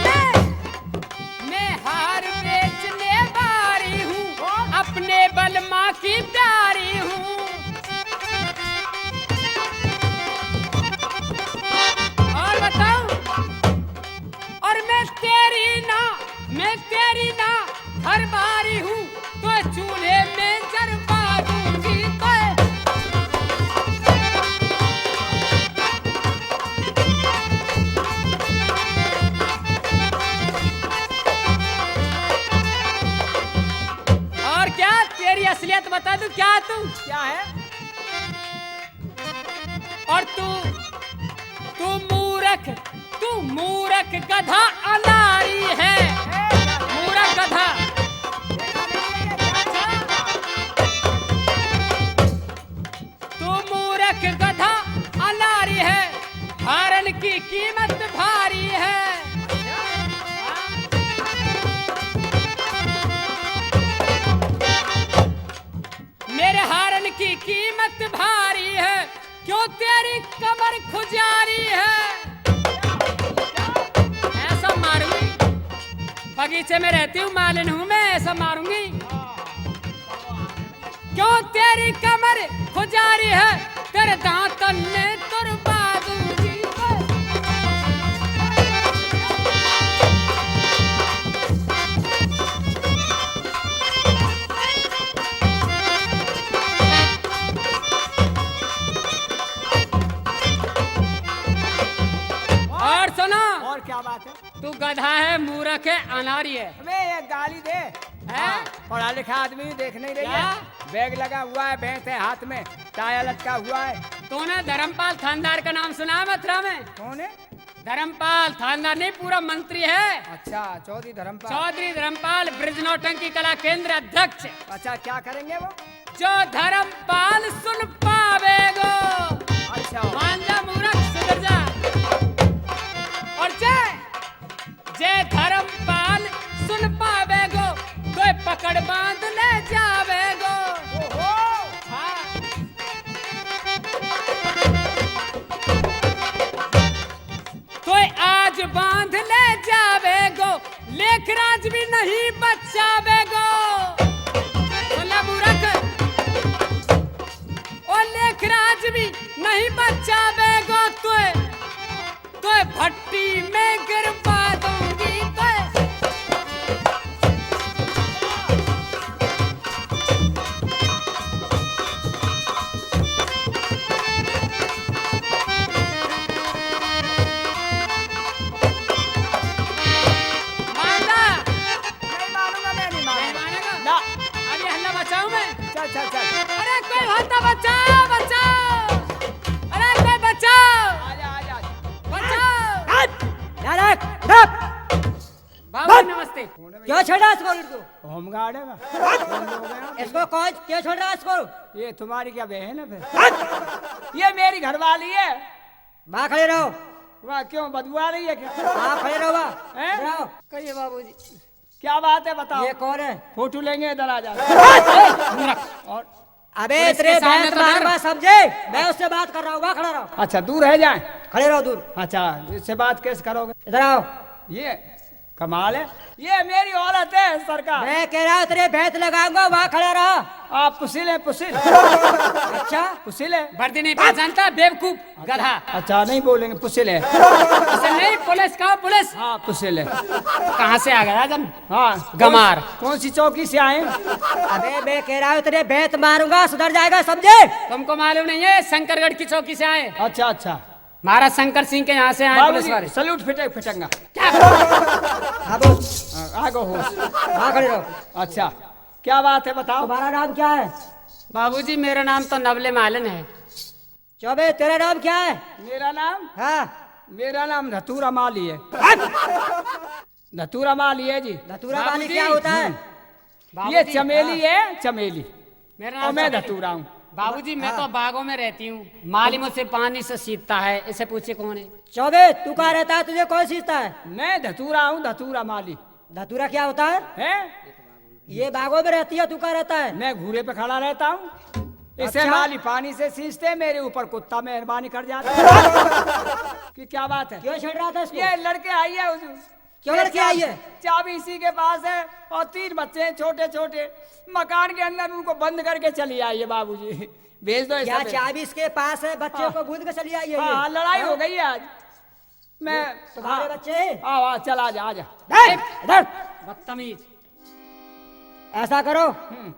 मैं, मैं हार बेचने वाली हूँ, अपने बलमा की प्यारी हूँ। और बताऊं, और मैं तेरी ना, मैं तेरी ना घर बारी हूँ, तो चूल्हे में जरवा दूंगी तो। और क्या, तेरी असलियत बता दूं क्या तू? क्या है? और तू, तू मूरख, तू मूरख गधा अनारी है। मूरख गधा। तू मूरख गधा अनारी है। हारन की कीमत भारी है। मेरे हारन की कीमत भारी है, क्यों तेरी कमर खुजारी है। ऐसा मारूंगी, बगीचे में रहती हूँ, मालिन हूँ मैं, ऐसा मारूंगी। क्यों तेरी कमर खुजारी है, तेरे दांतन ने तुरवा दूंगी। और सुनो। और क्या बात है? तू गधा है, मूर्ख है, अनारी है। अबे, ये गाली दे। हैं? हाँ, पढ़ा लिखा आदमी भी देख नहीं रही क्या? है। बैग लगा हुआ है, भैंस है हाथ में, टाया लटका हुआ है। तूने धर्मपाल थानेदार का नाम सुना है मथुरा में? कौन है? धर्मपाल थानेदार नहीं, पूरा मंत्री है। अच्छा, चौधरी धर्मपाल। चौधरी धर्मपाल, ब्रिज नौटंकी कला केंद्र अध्यक्ष। अच्छा, क्या करेंगे वो? जो धर्मपाल सुन पावेगो। अच्छा। मान जा मूर्ख, सुधर जा। और जय, जय धर्मपाल सुन पावेगो, तो पकड़ बांध ले जावेगो। ओहो। हाँ। तो आज बांध ले जावेगो, लेखराज भी नहीं बचावेगो। सुन ले मूर्ख, ओ लेखराज भी नहीं बचावेगो, तो, तो भट्टी में गिरवा दूंगी, तो। मानता? नहीं मानूंगा, मैं नहीं मानूंगा। नहीं मानेगा? ना। अभी हल्ला बचाऊं मैं? चल, चल, चल। अरे कोई हो तो बचाओ, बचाओ। अरे कोई बचाओ। आजा, आजा, आजा। बचाओ। हट! डायरेक्ट, हट! बाबू बस। नमस्ते। क्यों छेड़ा इसको इनको? होमगार्ड है मैं। इसको कौन, क्यों छेड़ रहा है इसको? ये तुम्हारी क्या बहन है फिर? ये मेरी घरवाली है। वहाँ खड़े रहो। वाह, क्यों बदबू आ रही है क्या? हाँ, खड़े रहो वहाँ। हैं? इधर आओ। कहिए बाबूजी। क्या बात है, बताओ। ये कौन है? फोटो लेंगे, इधर आ जाओ। और अबे, पुलिस तेरे के सामने भैंस तो मार डर। बात समझे? मैं उससे बात कर रहा हूँ, वहाँ खड़ा रहो। अच्छा, दूर है जाए। खड़े रहो दूर। अच्छा, इससे बात कैसे करोगे? इधर आओ। ये कमाल है, ये मेरी औरत है सरकार। मैं कह रहा हूँ, तेरे भैंस लगाऊंगा, वहाँ खड़ा रहा। आप पुसिल है, पुसिल। अच्छा? पुसिल है। वर्दी नहीं पहचानता, बेवकूफ, गधा। अच्छा, नहीं बोलेंगे, पुसिल है। पुसिल नहीं, पुलिस, कहो पुलिस। हाँ, पुसिल है। कहाँ से आ गया जब? हाँ, गमार। कौन, कौन सी चौकी से आए? अबे, मैं कह रहा हूँ, तेरे भैंस मारूंगा, सुधर जाएगा, समझे? तुमको मालूम नहीं है, शंकरगढ़ की चौकी से आए। अच्छा, अच्छा। महाराज शंकर सिंह के यहाँ से आए पुलिस वाले। सल्यूट फिटे, फिटेंगा। क्या? हाँ, बोल। हाँ, आगो हो। हाँ, खड़े रहो। अच्छा, क्या बात है, बताओ। तुम्हारा नाम क्या है? बाबूजी, मेरा नाम तो नवले मालन है। चौबे, तेरा नाम क्या है? मेरा नाम? हाँ। मेरा नाम धतूरा माली है। धतूरा माली है जी। धतूरा माली बाबूजी। क्या होता है? हम्म। ये बाबूजी, चमेली हाँ। है, चमेली। मेरा और नाम मैं चमेली। धतूरा हूँ। बाबूजी, मैं हाँ। तो बागों में रहती हूँ। माली मुझसे पानी से सींचता है, इसे पूछे कौन है? चौबे, तू कहाँ रहता है, तुझे कौन सींचता है? मैं धतूरा हूँ, धतूरा माली। धतूरा क्या होता है? हैं? ये बागों में रहती है, तू कहाँ रहता है? मैं घूरे पे खड़ा रहता हूँ। इसे अच्छा। माली पानी से सींचते, मेरे ऊपर कुत्ता मेहरबानी कर जाता है। कि क्या बात है? क्यों छेड़ रहा था इसको? ये लड़के आई है, क्यों लड़के आई है? चाबी इसी के पास है और तीन बच्चे हैं छोटे छोटे। मकान के अंदर उनको बंद करके चली आई है बाबूजी। भेज दो इसे क्या। चाबी इसके पास है, बच्चे हाँ। को गूंद के चली आई है हाँ, ये? हाँ, लड़ाई हाँ? हो गई है आज। मैं तुम्हारे हाँ। बच्चे हैं? हाँ, हाँ, चल, आ जा, आ जा। ए, इधर। बदतमीज। ऐसा करो, हम्म।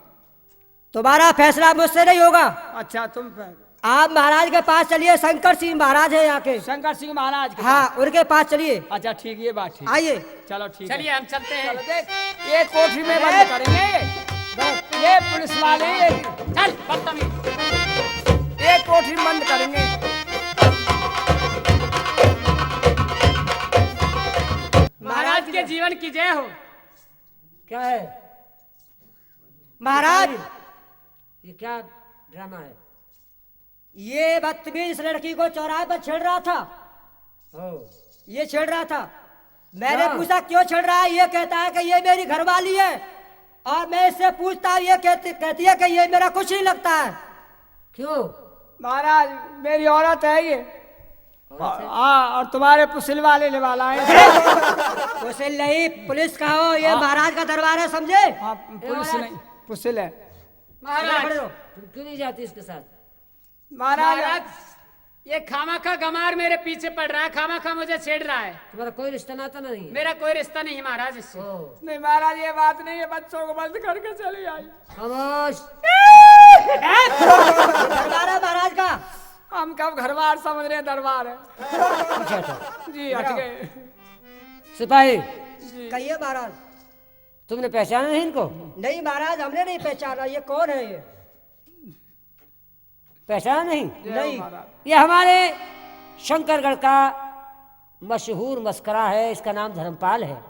तुम्हारा फैसला मुझसे नहीं होगा। अच्छा, तुम फै- आप महाराज के पास चलिए, शंकर सिंह महाराज है यहाँ के। शंकर सिंह महाराज के हाँ, पास। उनके पास चलिए। अच्छा, ठीक, ये बात ठीक। आइए। चलो, ठीक है। चलिए, हम चलते हैं। चलो, देख, ये कोठरी में बंद ए! करेंगे। बस। ये पुलिस वाले, ये चल, बदतमीज। ये कोठरी बंद करेंगे। महाराज के जीवन की जय हो। क्या है? महाराज! ये क्या ड्रामा है? ये बदतमीज इस लड़की को चौराहे पर छेड़ रहा था। ओ। ये छेड़ रहा था। मैंने क्या? पूछा, "क्यों छेड़ रहा है?" ये कहता है कि ये मेरी घरवाली है। और मैं इससे पूछता हूँ, ये कहती, कहती है कि ये मेरा कुछ नहीं लगता है। क्यों? महाराज, मेरी औरत है ये। और, हाँ, और तुम्हारे पुसिल वाले ने वाला है। पुसिल नहीं, पुलिस का हो, ये हाँ। महाराज का दरबार है, समझे? हाँ, पुलिस महाराज। नहीं, पुसिल है। महाराज। खड़े हो। तुम क्यों नहीं जाती इसके साथ? महाराज। महाराज, ये खामाखा गमार मेरे पीछे पड़ रहा है, खामाखा मुझे छेड़ रहा है। तुम्हारा कोई रिश्ता नाता नहीं है? मेरा कोई रिश्ता नहीं है महाराज इससे। ओ। नहीं महाराज, ये बात नहीं है, बच्चों को बंद करके चली आई। खामोश। ये दरबार है महाराज का। हम कब घर बार समझ रहे हैं, दरबार है। अच्छा, अच्छा। जी, हट गए। सिपाही, जी। कहिए महाराज। तुमने पहचाना नहीं इनको? नहीं महाराज, हमने नहीं पहचाना। ये कौन है ये? पहचाना नहीं? जय हो नहीं। महाराज। ये हमारे शंकरगढ़ का मशहूर मस्करा है, इसका नाम धर्मपाल है।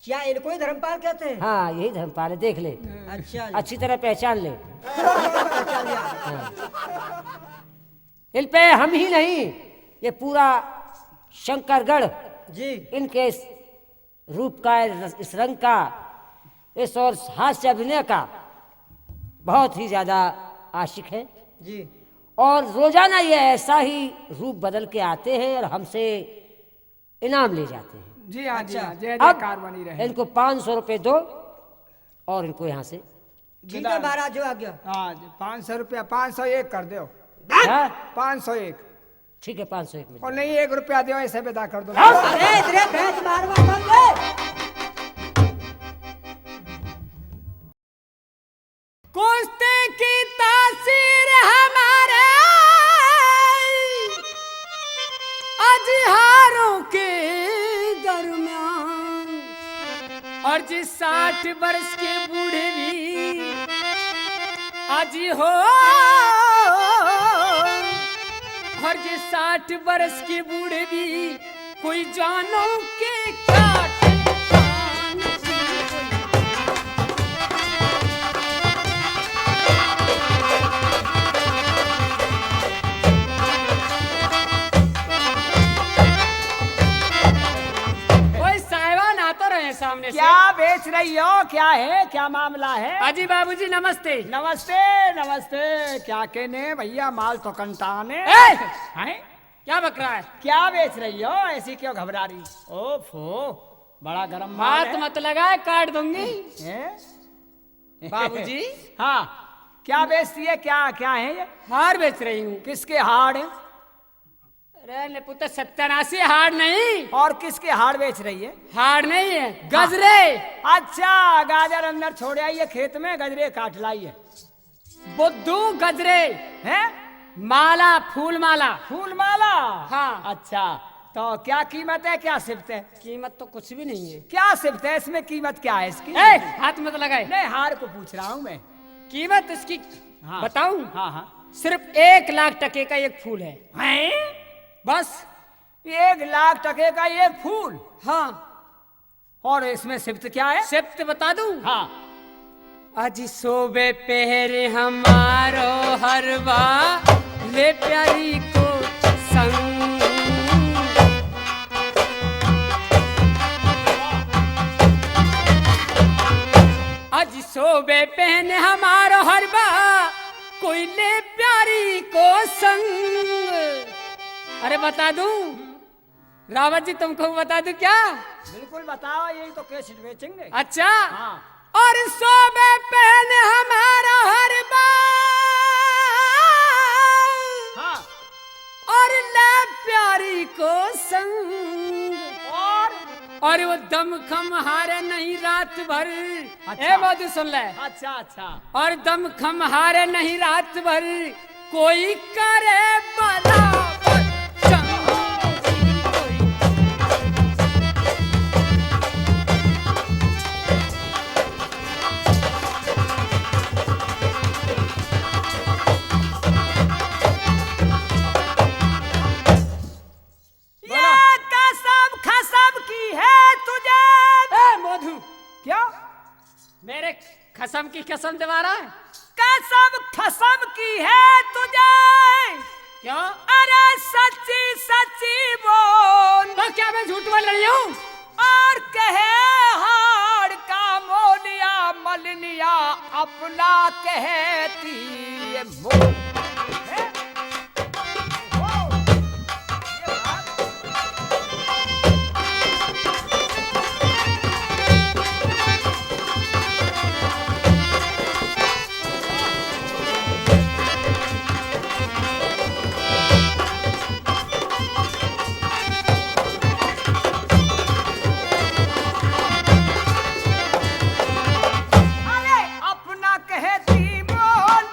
क्या इनको ही धर्मपाल कहते हैं? हाँ, यही धर्मपाल है, देख ले। अच्छा जी। अच्छी तरह पहचान ले। पहचान लिया। हाँ। इन पे हम ही नहीं, ये पूरा शंकरगढ़ जी। इनके इस रूप का, इस रंग का, इस और हास्य अभिनय का बहुत ही ज्यादा आशिक है। जी। और रोजाना ये ऐसा ही रूप बदल के आते हैं और हमसे इनाम ले जाते हैं। जी हाँ, जी अच्छा। हाँ, जय अब जयकार बनी रहे। इनको पाँच सौ रुपये दो और इनको यहाँ से ठीक है महाराज, जो आज्ञा। हाँ जी, पाँच सौ रुपया, पाँच सौ एक कर दो। हाँ? पाँच सौ एक। ठीक है, पाँच सौ एक में। और नहीं, एक रुपया दो, ऐसे विदा कर दो। अरे, तेरे भैंस मारूंगा, समझे? कुश्ती की तासीर हमारे अजहारों के दरमियान, और जिस साठ बरस के बूढ़े भी आज हो, और जिस साठ बरस के बूढ़े भी कोई जानो के काट। कोई साहिबान आता रहे सामने से। क्या बेच रही हो, क्या है, क्या मामला है? अजी बाबूजी नमस्ते। नमस्ते, नमस्ते। क्या कहने भैया, माल तो कंटाने। ए! हैं? क्या बक रहा है? क्या बेच रही हो, ऐसी क्यों घबरा रही? ओफो, बड़ा गरम माल हाथ है। मत लगाए, काट दूंगी। हैं? बाबूजी। हाँ, क्या बेचती है? क्या, क्या है ये? हार बेच रही हूँ। किसके हाड़? अरे ले पुत्र, सत्यानाशी, हाड़ नहीं। और किसके हाड़ बेच रही है? हाड़ नहीं है, हाँ। गजरे। अच्छा, गाजर अंदर छोड़ आई है खेत में, गजरे काट लाई है। बुद्धू, गजरे। हैं? माला, फूल माला। फूल माला? हाँ। अच्छा, तो क्या कीमत है, क्या सिफ्त है? कीमत तो कुछ भी नहीं है। क्या सिफ्त है इसमें, कीमत क्या है इसकी? ए, हाथ मत लगाए। नहीं, हार को पूछ रहा हूँ मैं। कीमत इसकी हाँ। बताऊं? हाँ, हाँ। सिर्फ एक लाख टके का एक फूल है। हैं? बस। एक लाख टके का एक फूल? हाँ। और इसमें सिफ्त क्या है? सिफ्त बता दूं? हाँ। अज सोबे पहर हमारो हरवा, ले प्यारी को संग। अज सोबे पहन हमारो हरवा, कोई ले प्यारी को संग। अरे बता दूं? रावत जी, तुमको बता दूं क्या? बिल्कुल बताओ, यही तो कैसेट बेचेंगे। अच्छा। हाँ। और सोबे पहन हमारा हर बार। हाँ। और ले प्यारी को संग। और? और वो दम खम हारे नहीं रात भर। अच्छा। ए मधु, सुन ले। अच्छा, अच्छा। और दम खम हारे नहीं रात भर, कोई करे बराबर चंद। ये कसम खसम की है तुझे। ए, मधु। क्या? मेरे खसम की कसम दोबारा। कसम खसम की है तुझे। क्यों? अरे सच्ची सच्ची बोल। तो क्या मैं झूठ बोल रही हूँ? और कहे हाड़ का मोलिया मलनिया अपना कहती ये मोल। हैं? अरे अपना कहती बोल।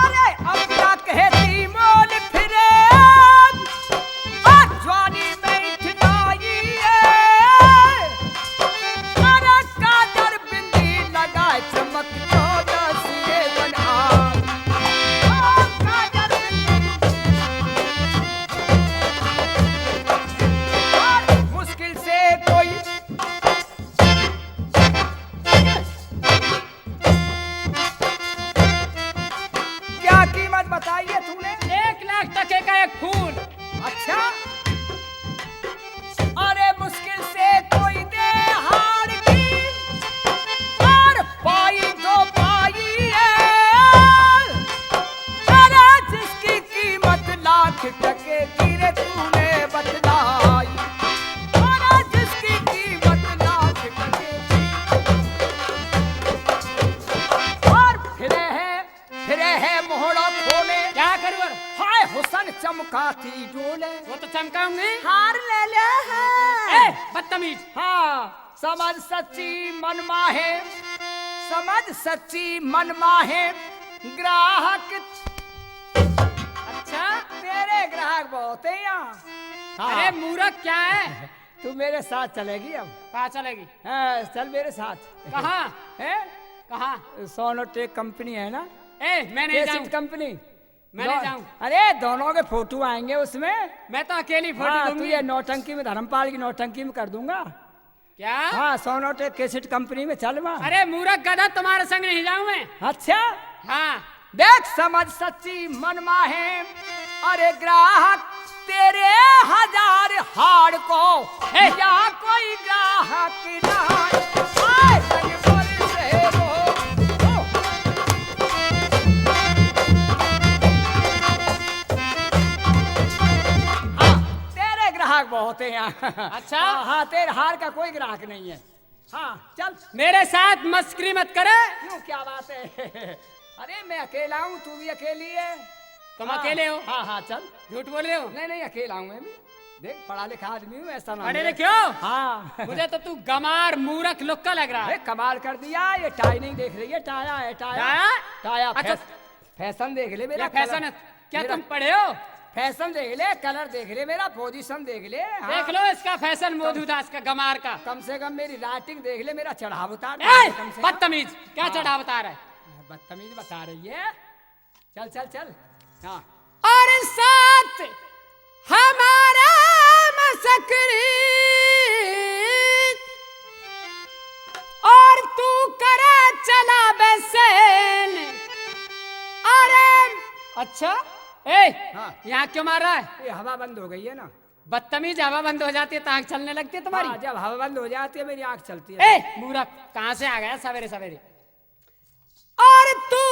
अरे अपना कहती मोल फिरे, आ जवानी में इठलाई है। अरे काजल बिंदी लगाए चमक चौदस ये बना। आ काजल बिंदी। और मुश्किल से कोई क्या कीमत बताई है तूने? एक लाख टके का एक फूल। अच्छा, अरे मुश्किल से कोई दे हार की और पाई तो पाई है। अरे जिसकी कीमत लाख टके की रे तूने बतलाई। अरे जिसकी कीमत लाख टके की। और फिरे है, फिरे है मोहड़ा खोले। क्या करूँ? हाय हुसन चमकाती डोले। वो तो चमकाऊंगी। हार ले ले है। ए, बदतमीज। हाँ, समझ सच्ची मन माहे, समझ सच्ची मन माहे ग्राहक। अच्छा? तेरे ग्राहक बहुत है यहाँ। हाँ। अरे मूर्ख क्या है? तू मेरे साथ चलेगी अब। कहाँ चलेगी? हाँ, चल मेरे साथ। कहाँ? हैं? कहाँ? सोनोटेक कंपनी है ना? ए, मैं नहीं जाऊँ। कंपनी। मैं नहीं जाऊँ। अरे, दोनों के फोटो आएंगे उसमें। मैं तो अकेली फोटो दूंगी। हाँ, तू ये नौटंकी में, धर्मपाल की नौटंकी में कर दूंगा। क्या? हाँ, सोनोटेक कैसेट कंपनी में चल वहाँ। अरे मूर्ख गधा, तुम्हारे संग नहीं जाऊँ मैं। अच्छा? हाँ। देख समझ सच्ची मन माहे, अरे ग्राहक तेरे हजार हाड़ को, ए! या कोई ग्राहक ना आए। संग बोल शेरो, ओ ते हैं। अच्छा? हाँ, हाँ, तेरे हार का कोई ग्राहक नहीं है। हाँ, चल। मेरे साथ मस्करी मत करे। क्यों, क्या बात है? अरे, मैं अकेला हूँ, तू भी अकेली है। तुम हाँ, अकेले हो? हाँ, हाँ, चल। झूठ बोल रहे हो? नहीं, नहीं, अकेला हूँ मैं भी। देख, पढ़ा लिखा आदमी हूँ, ऐसा ना पढ़े समझे। लिखे हो? हाँ। मुझे तो तू गमार मूरख लुक्का लग रहा है। अरे, कमाल कर दिया, ये टाई नहीं देख रही है, टाया है, टाया। टाया? टाया, अच्छा। फैस-, फैशन देख ले मेरा, ये फैशन कलर। है। क्या मेरा तुम पढ़े हो? फैशन देख ले, कलर देख ले, मेरा पोजीशन देख ले। हाँ। देख लो इसका फैशन, कम, मौजूदा इसका गमार का। कम से कम मेरी राइटिंग देख ले, मेरा चढ़ाव उतार ए, देख ले कम से कम। बदतमीज, क्या हाँ। चढ़ाव उतार है? बदतमीज बता रही है। चल, चल, चल। हाँ। और साथ हमारा मसकरी और तू करे चला बेसैन। अरे अच्छा, ए, हाँ। यहाँ क्यों मार रहा है? ये हवा बंद हो गई है ना। बदतमीज, हवा बंद हो जाती है तो आँख चलने लगती है तुम्हारी। हाँ, जब हवा बंद हो जाती है मेरी आँख चलती है। ए, मूरख, कहाँ से आ गया सवेरे सवेरे? और तू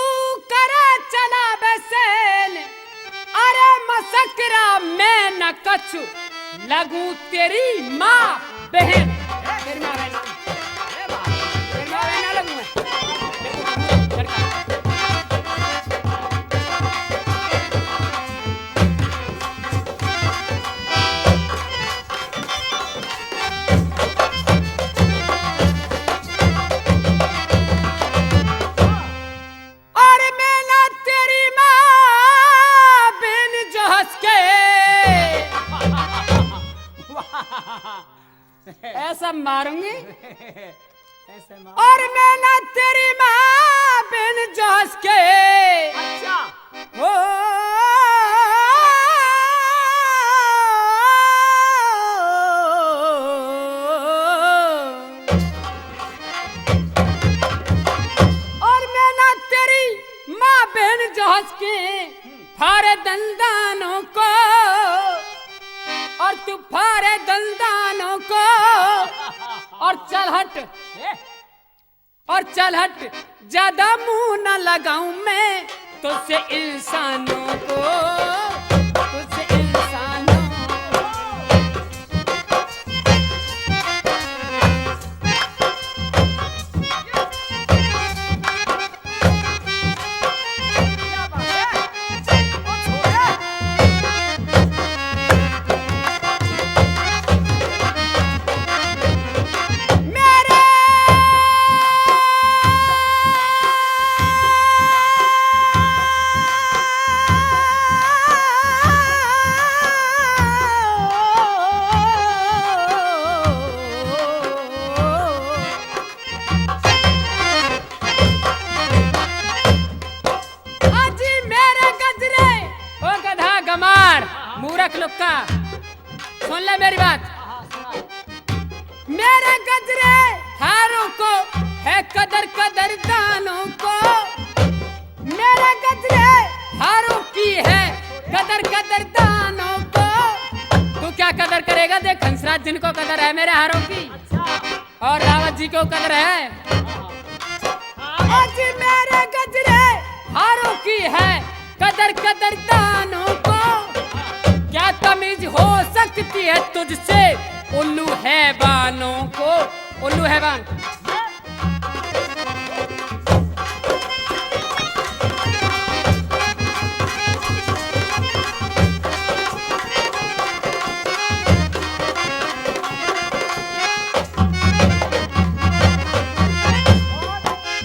करे चला बेसैन, अरे मसकरा मैं न कछु लगू तेरी माँ बहन। तेरी माँ बहन। तेरी माँ बहन ना लगू मैं। लड़का। और मैं ना तेरी माँ बिन जो हंस के ऐसा मारूंगी। ऐसे मार। और मैं ना तेरी माँ बिन जो हंस के। अच्छा। ओ, और मैं ना तेरी माँ बहन जो हंस के फारे दंदानों को, और तू फारे दंदानों को, और चल हट। ए? और चल हट, ज्यादा मुंह ना लगाऊं मैं तुझसे इंसानों को, तुझसे इंसानों को। अजी मेरे गजरे। ओ गधा गमार, मूरख लुक्का, सुन ले मेरी बात। मेरे गजरे हारों को है कदर, कदरदानों को। मेरे गजरे हारों की है कदर, कदरदानों को। तू क्या कदर करेगा? देख हंसराज, जिनको कदर है मेरे हारों की। और रावत जी को कदर है। आज मेरे गजरे हारों की है कदर, कदरदानों को। क्या तमीज हो सकती है तुझसे उल्लू हैवानों को? उल्लू हैवान।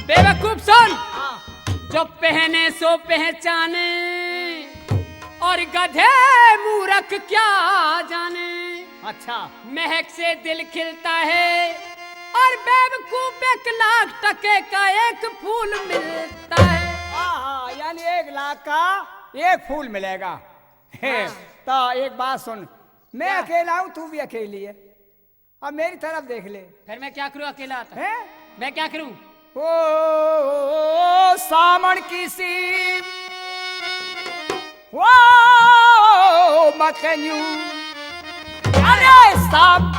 बेवकूफ सुन, हाँ। जो पहने सो पहचाने, और गधे मूरख क्या जाने। अच्छा। महक से दिल खिलता है, और बेवकूफ एक लाख टके का एक फूल मिलता है। आहा, यानी एक लाख का एक फूल मिलेगा। हाँ। तो एक बात सुन, मैं क्या? अकेला हूँ, तू भी अकेली है। अब मेरी तरफ देख ले। फिर मैं क्या करूं अकेला था? हैं? मैं क्या करूं? ओ, ओ, ओ, ओ, सामण की सी, ओ, मकन्यू। अरे साम-,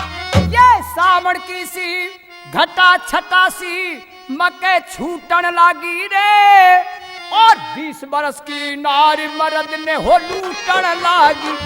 ये सामण की सी, घटा छटा सी, मके छूटन लागी रे। और बीस बरस की नारी मर्द ने हो लूटन लागी।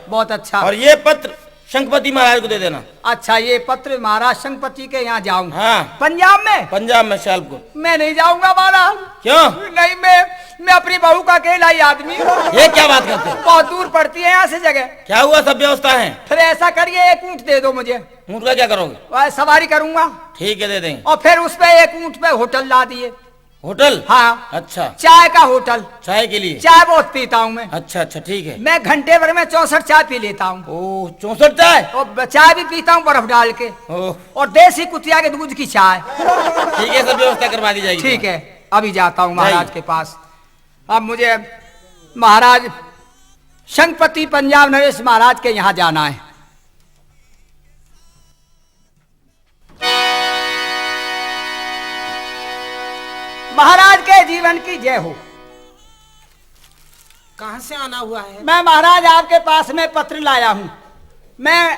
बहुत अच्छा। और ये पत्र शंखपति महाराज को दे देना। अच्छा, ये पत्र महाराज शंखपति के यहाँ जाऊं? हाँ। पंजाब में? पंजाब में, सियालकोट। मैं नहीं जाऊंगा महाराज। क्यों? नहीं, मैं, मैं अपनी बहू का अकेला ही आदमी हूँ। ये क्या बात करते हैं? बहुत दूर पड़ती है यहाँ से जगह। क्या हुआ, सब व्यवस्था है? फिर ऐसा करिए, एक ऊँट दे दो मुझे। ऊँट का क्या करोगे? वह सवारी करूंगा। ठीक है, दे देंगे। और फिर उस पे एक ऊँट पे होटल ला दिए। होटल? हाँ। अच्छा। चाय का होटल। चाय के लिए? चाय बहुत पीता हूँ मैं। अच्छा, अच्छा, ठीक है। मैं घंटे भर में चौसठ चाय पी लेता हूँ। ओह, चौसठ चाय? और ब-, चाय भी पीता हूँ बर्फ डाल के। ओह। और देसी कुतिया के दूध की चाय। ठीक है, सब व्यवस्था करवा दी जाएगी ठीक तुम्हारी। है, अभी जाता हूँ महाराज जाइए। के पास। अब मुझे महाराज शंखपति पंजाब नरेश महाराज के यहाँ जाना है। महाराज के जीवन की जय हो। कहाँ से आना हुआ है? मैं महाराज आपके पास में पत्र लाया हूँ। मैं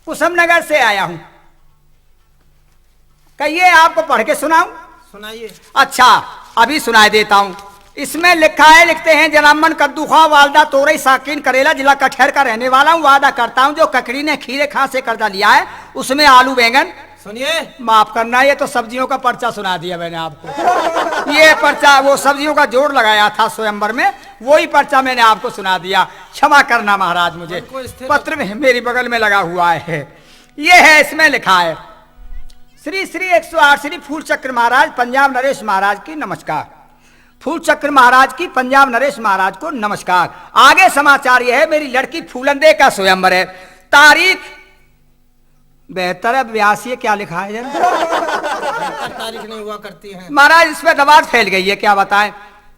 कुसुम नगर से आया हूँ। कहिए, आपको पढ़ के सुनाऊं? सुनाइए। अच्छा, अभी सुनाई देता हूँ। इसमें लिखा है, लिखते हैं, जनामन कद्दू खा, वालदा तोरई, साकिन करेला, जिला कटिहार का रहने वाला हूँ। वादा करता हूँ, जो ककड़ी ने खीरे खां से कर्जा लिया है, उसमें आलू बैंगन। सुनिए। माफ करना, ये तो सब्जियों का पर्चा सुना दिया मैंने आपको। ये पर्चा, वो सब्जियों का जोड़ लगाया था स्वयंवर में, वही पर्चा मैंने आपको सुना दिया। क्षमा करना महाराज, मुझे मन को स्थिर पत्र में मेरी बगल में लगा हुआ है। ये है, इसमें लिखा है, श्री श्री एक सौ आठ श्री फूल चक्र महाराज पंजाब नरेश महाराज की नमस्कार। फूल चक्र महाराज की पंजाब नरेश महाराज को नमस्कार। आगे समाचार यह है, मेरी लड़की फूलंदे का स्वयंवर है। तारीख बेहतर है, ब्यास ये क्या लिखा है जरा? बेहतर तारीख नहीं हुआ करती है। महाराज, इस पे दबार फैल गई है, क्या बताएं।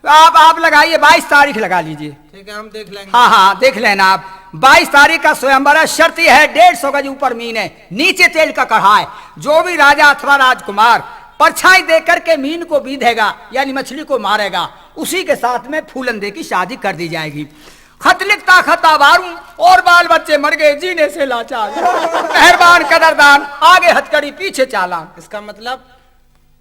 आप, आप लगाइए, बाईस तारीख लगा लीजिए। ठीक है, हम देख लेंगे। हाँ, हाँ, देख लेना आप। बाईस तारीख का स्वयंवर है। शर्त यह है, डेढ़ सौ गज ऊपर मीन है, नीचे तेल का कढ़ा है। जो भी राजा अथवा राजकुमार परछाई दे करके मीन को बीधेगा, यानी मछली को मारेगा, उसी के साथ में फूलंदे की शादी कर दी जाएगी। खत लिखता खत आभारूं, और बाल बच्चे मर गए, जीने से लाचार। मेहरबान कदरदान, आगे हथकड़ी पीछे चालान। इसका मतलब?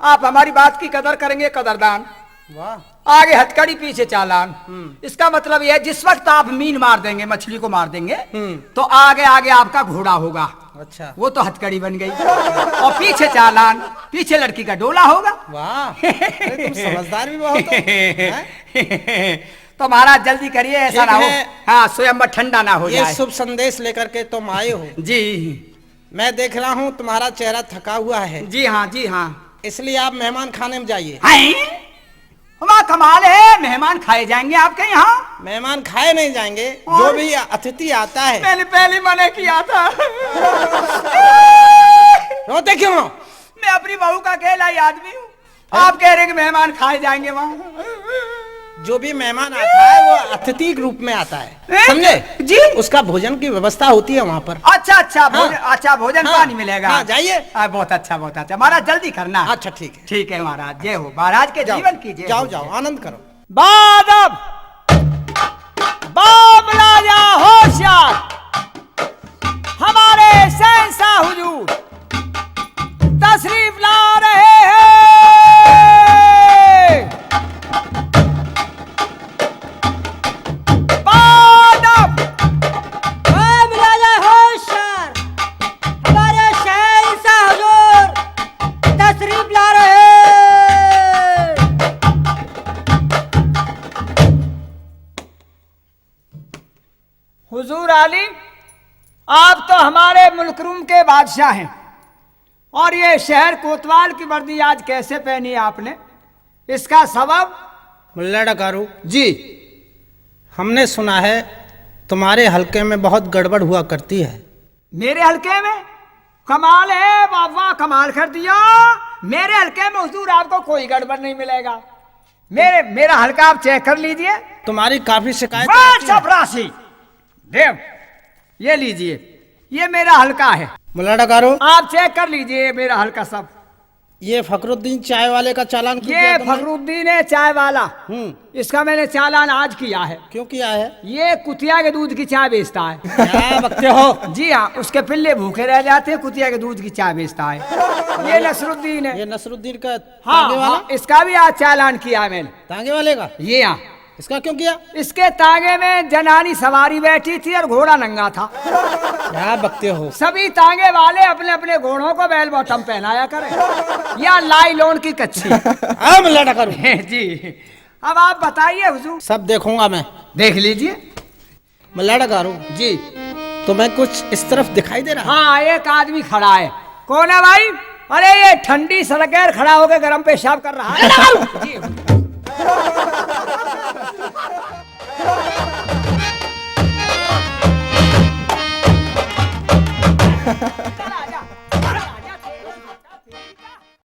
आप हमारी बात की कदर करेंगे, कदरदान। वाह। आगे हथकड़ी पीछे चालान। हम्म। इसका मतलब यह है, जिस वक्त आप मीन मार देंगे, मछली को मार देंगे, हम्म। तो आगे आगे आपका घोड़ा होगा। अच्छा। वो तो हथकड़ी बन गई। और पीछे चालान, पीछे लड़की का डोला होगा। वाह, अरे तुम समझदार भी बहुत हो। हैं? तो महाराज, जल्दी करिए, ऐसा ठीक ना हो। है। हाँ, स्वयंवर ठंडा ना हो ये जाए। शुभ संदेश लेकर के तुम आए हो। जी। मैं देख रहा हूँ, तुम्हारा चेहरा थका हुआ है। जी हाँ, जी हाँ। इसलिए आप मेहमान खाने में जाइए। हैं? वाह, कमाल है, मेहमान खाए जाएंगे आपके यहाँ? मेहमान खाए नहीं जाएंगे, और? जो भी अतिथि आता है। मैंने पहले मना किया था। रोते क्यों हो? मैं अपनी बहू का अकेला ही आदमी हूँ। हैं? आप कह रहे हैं कि मेहमान खाए जाएंगे वहाँ। जो भी मेहमान आता है, वो अतिथि के रूप में आता है, हैं? समझे? जी। उसका भोजन की व्यवस्था होती है वहाँ पर। अच्छा, अच्छा, हाँ। भोजन, अच्छा, भोजन हाँ। पानी मिलेगा। हाँ, जाइए। आ, बहुत अच्छा, बहुत अच्छा। महाराज, जल्दी करना। अच्छा, ठीक है। ठीक है महाराज, जय हो। महाराज के जाओ, जीवन की जय जाओ, हो। जाओ, आनंद करो। बादब, बाबला जा होशियार, हमारे शहंशाह हुजूर तशरीफ ला रहे हैं। बादब, बाबला जा होशियार, हमारे शहंशाह हुजूर तशरीफ ला रहे हैं। हुजूर आली, आप तो हमारे मुल्क रूम के बादशाह हैं, और ये शहर कोतवाल की वर्दी आज कैसे पहनी आपने, इसका सबब? मुल्ला डकारू जी, हमने सुना है तुम्हारे हलके में बहुत गड़बड़ हुआ करती है। मेरे हलके में? कमाल है बाबा, कमाल कर दिया। मेरे हलके में हुजूर आपको कोई गड़बड़ नहीं मिलेगा। मेरे, मेरा हलका आप चेक कर लीजिए। तुम्हारी काफी शिकायत वाह, आती है। चपरासी देव, ये लीजिए, ये मेरा हलका है। मुल्ला डकारू, आप चेक कर लीजिए मेरा हलका सब। ये फखरुद्दीन चाय वाले का चालान क्यों ये किया तुमने? फखरुद्दीन है चाय वाला। हम्म। इसका मैंने चालान आज किया है। क्यों किया है? ये कुतिया के दूध की चाय बेचता है। क्या बकते हो? जी हाँ, उसके पिल्ले भूखे रह जाते हैं, कुतिया के दूध की चाय बेचता है। ये नसरुद्दीन है। ये नसरुद्दीन का हाँ, तांगे वाला? हाँ, इसका भी आज चालान किया है मैंने। तांगे वाले का? ये हाँ। इसका क्यों किया? इसके तांगे में जनानी सवारी बैठी थी और घोड़ा नंगा था। क्या बकते हो? सभी तांगे वाले अपने अपने घोड़ों को बेल बॉटम पहनाया करें, या लाइलॉन की कच्छी। हम लड़ा करूं। जी, अब आप बताइए हुजूर। सब देखूंगा मैं। देख लीजिए। मैं लड़ा करूं। जी। तुम्हें कुछ इस तरफ दिखाई दे रहा है? हाँ, एक आदमी खड़ा है। कौन है भाई? अरे, ये ठंडी सड़क है, खड़ा होकर गर्म पेशाब कर रहा है। जी।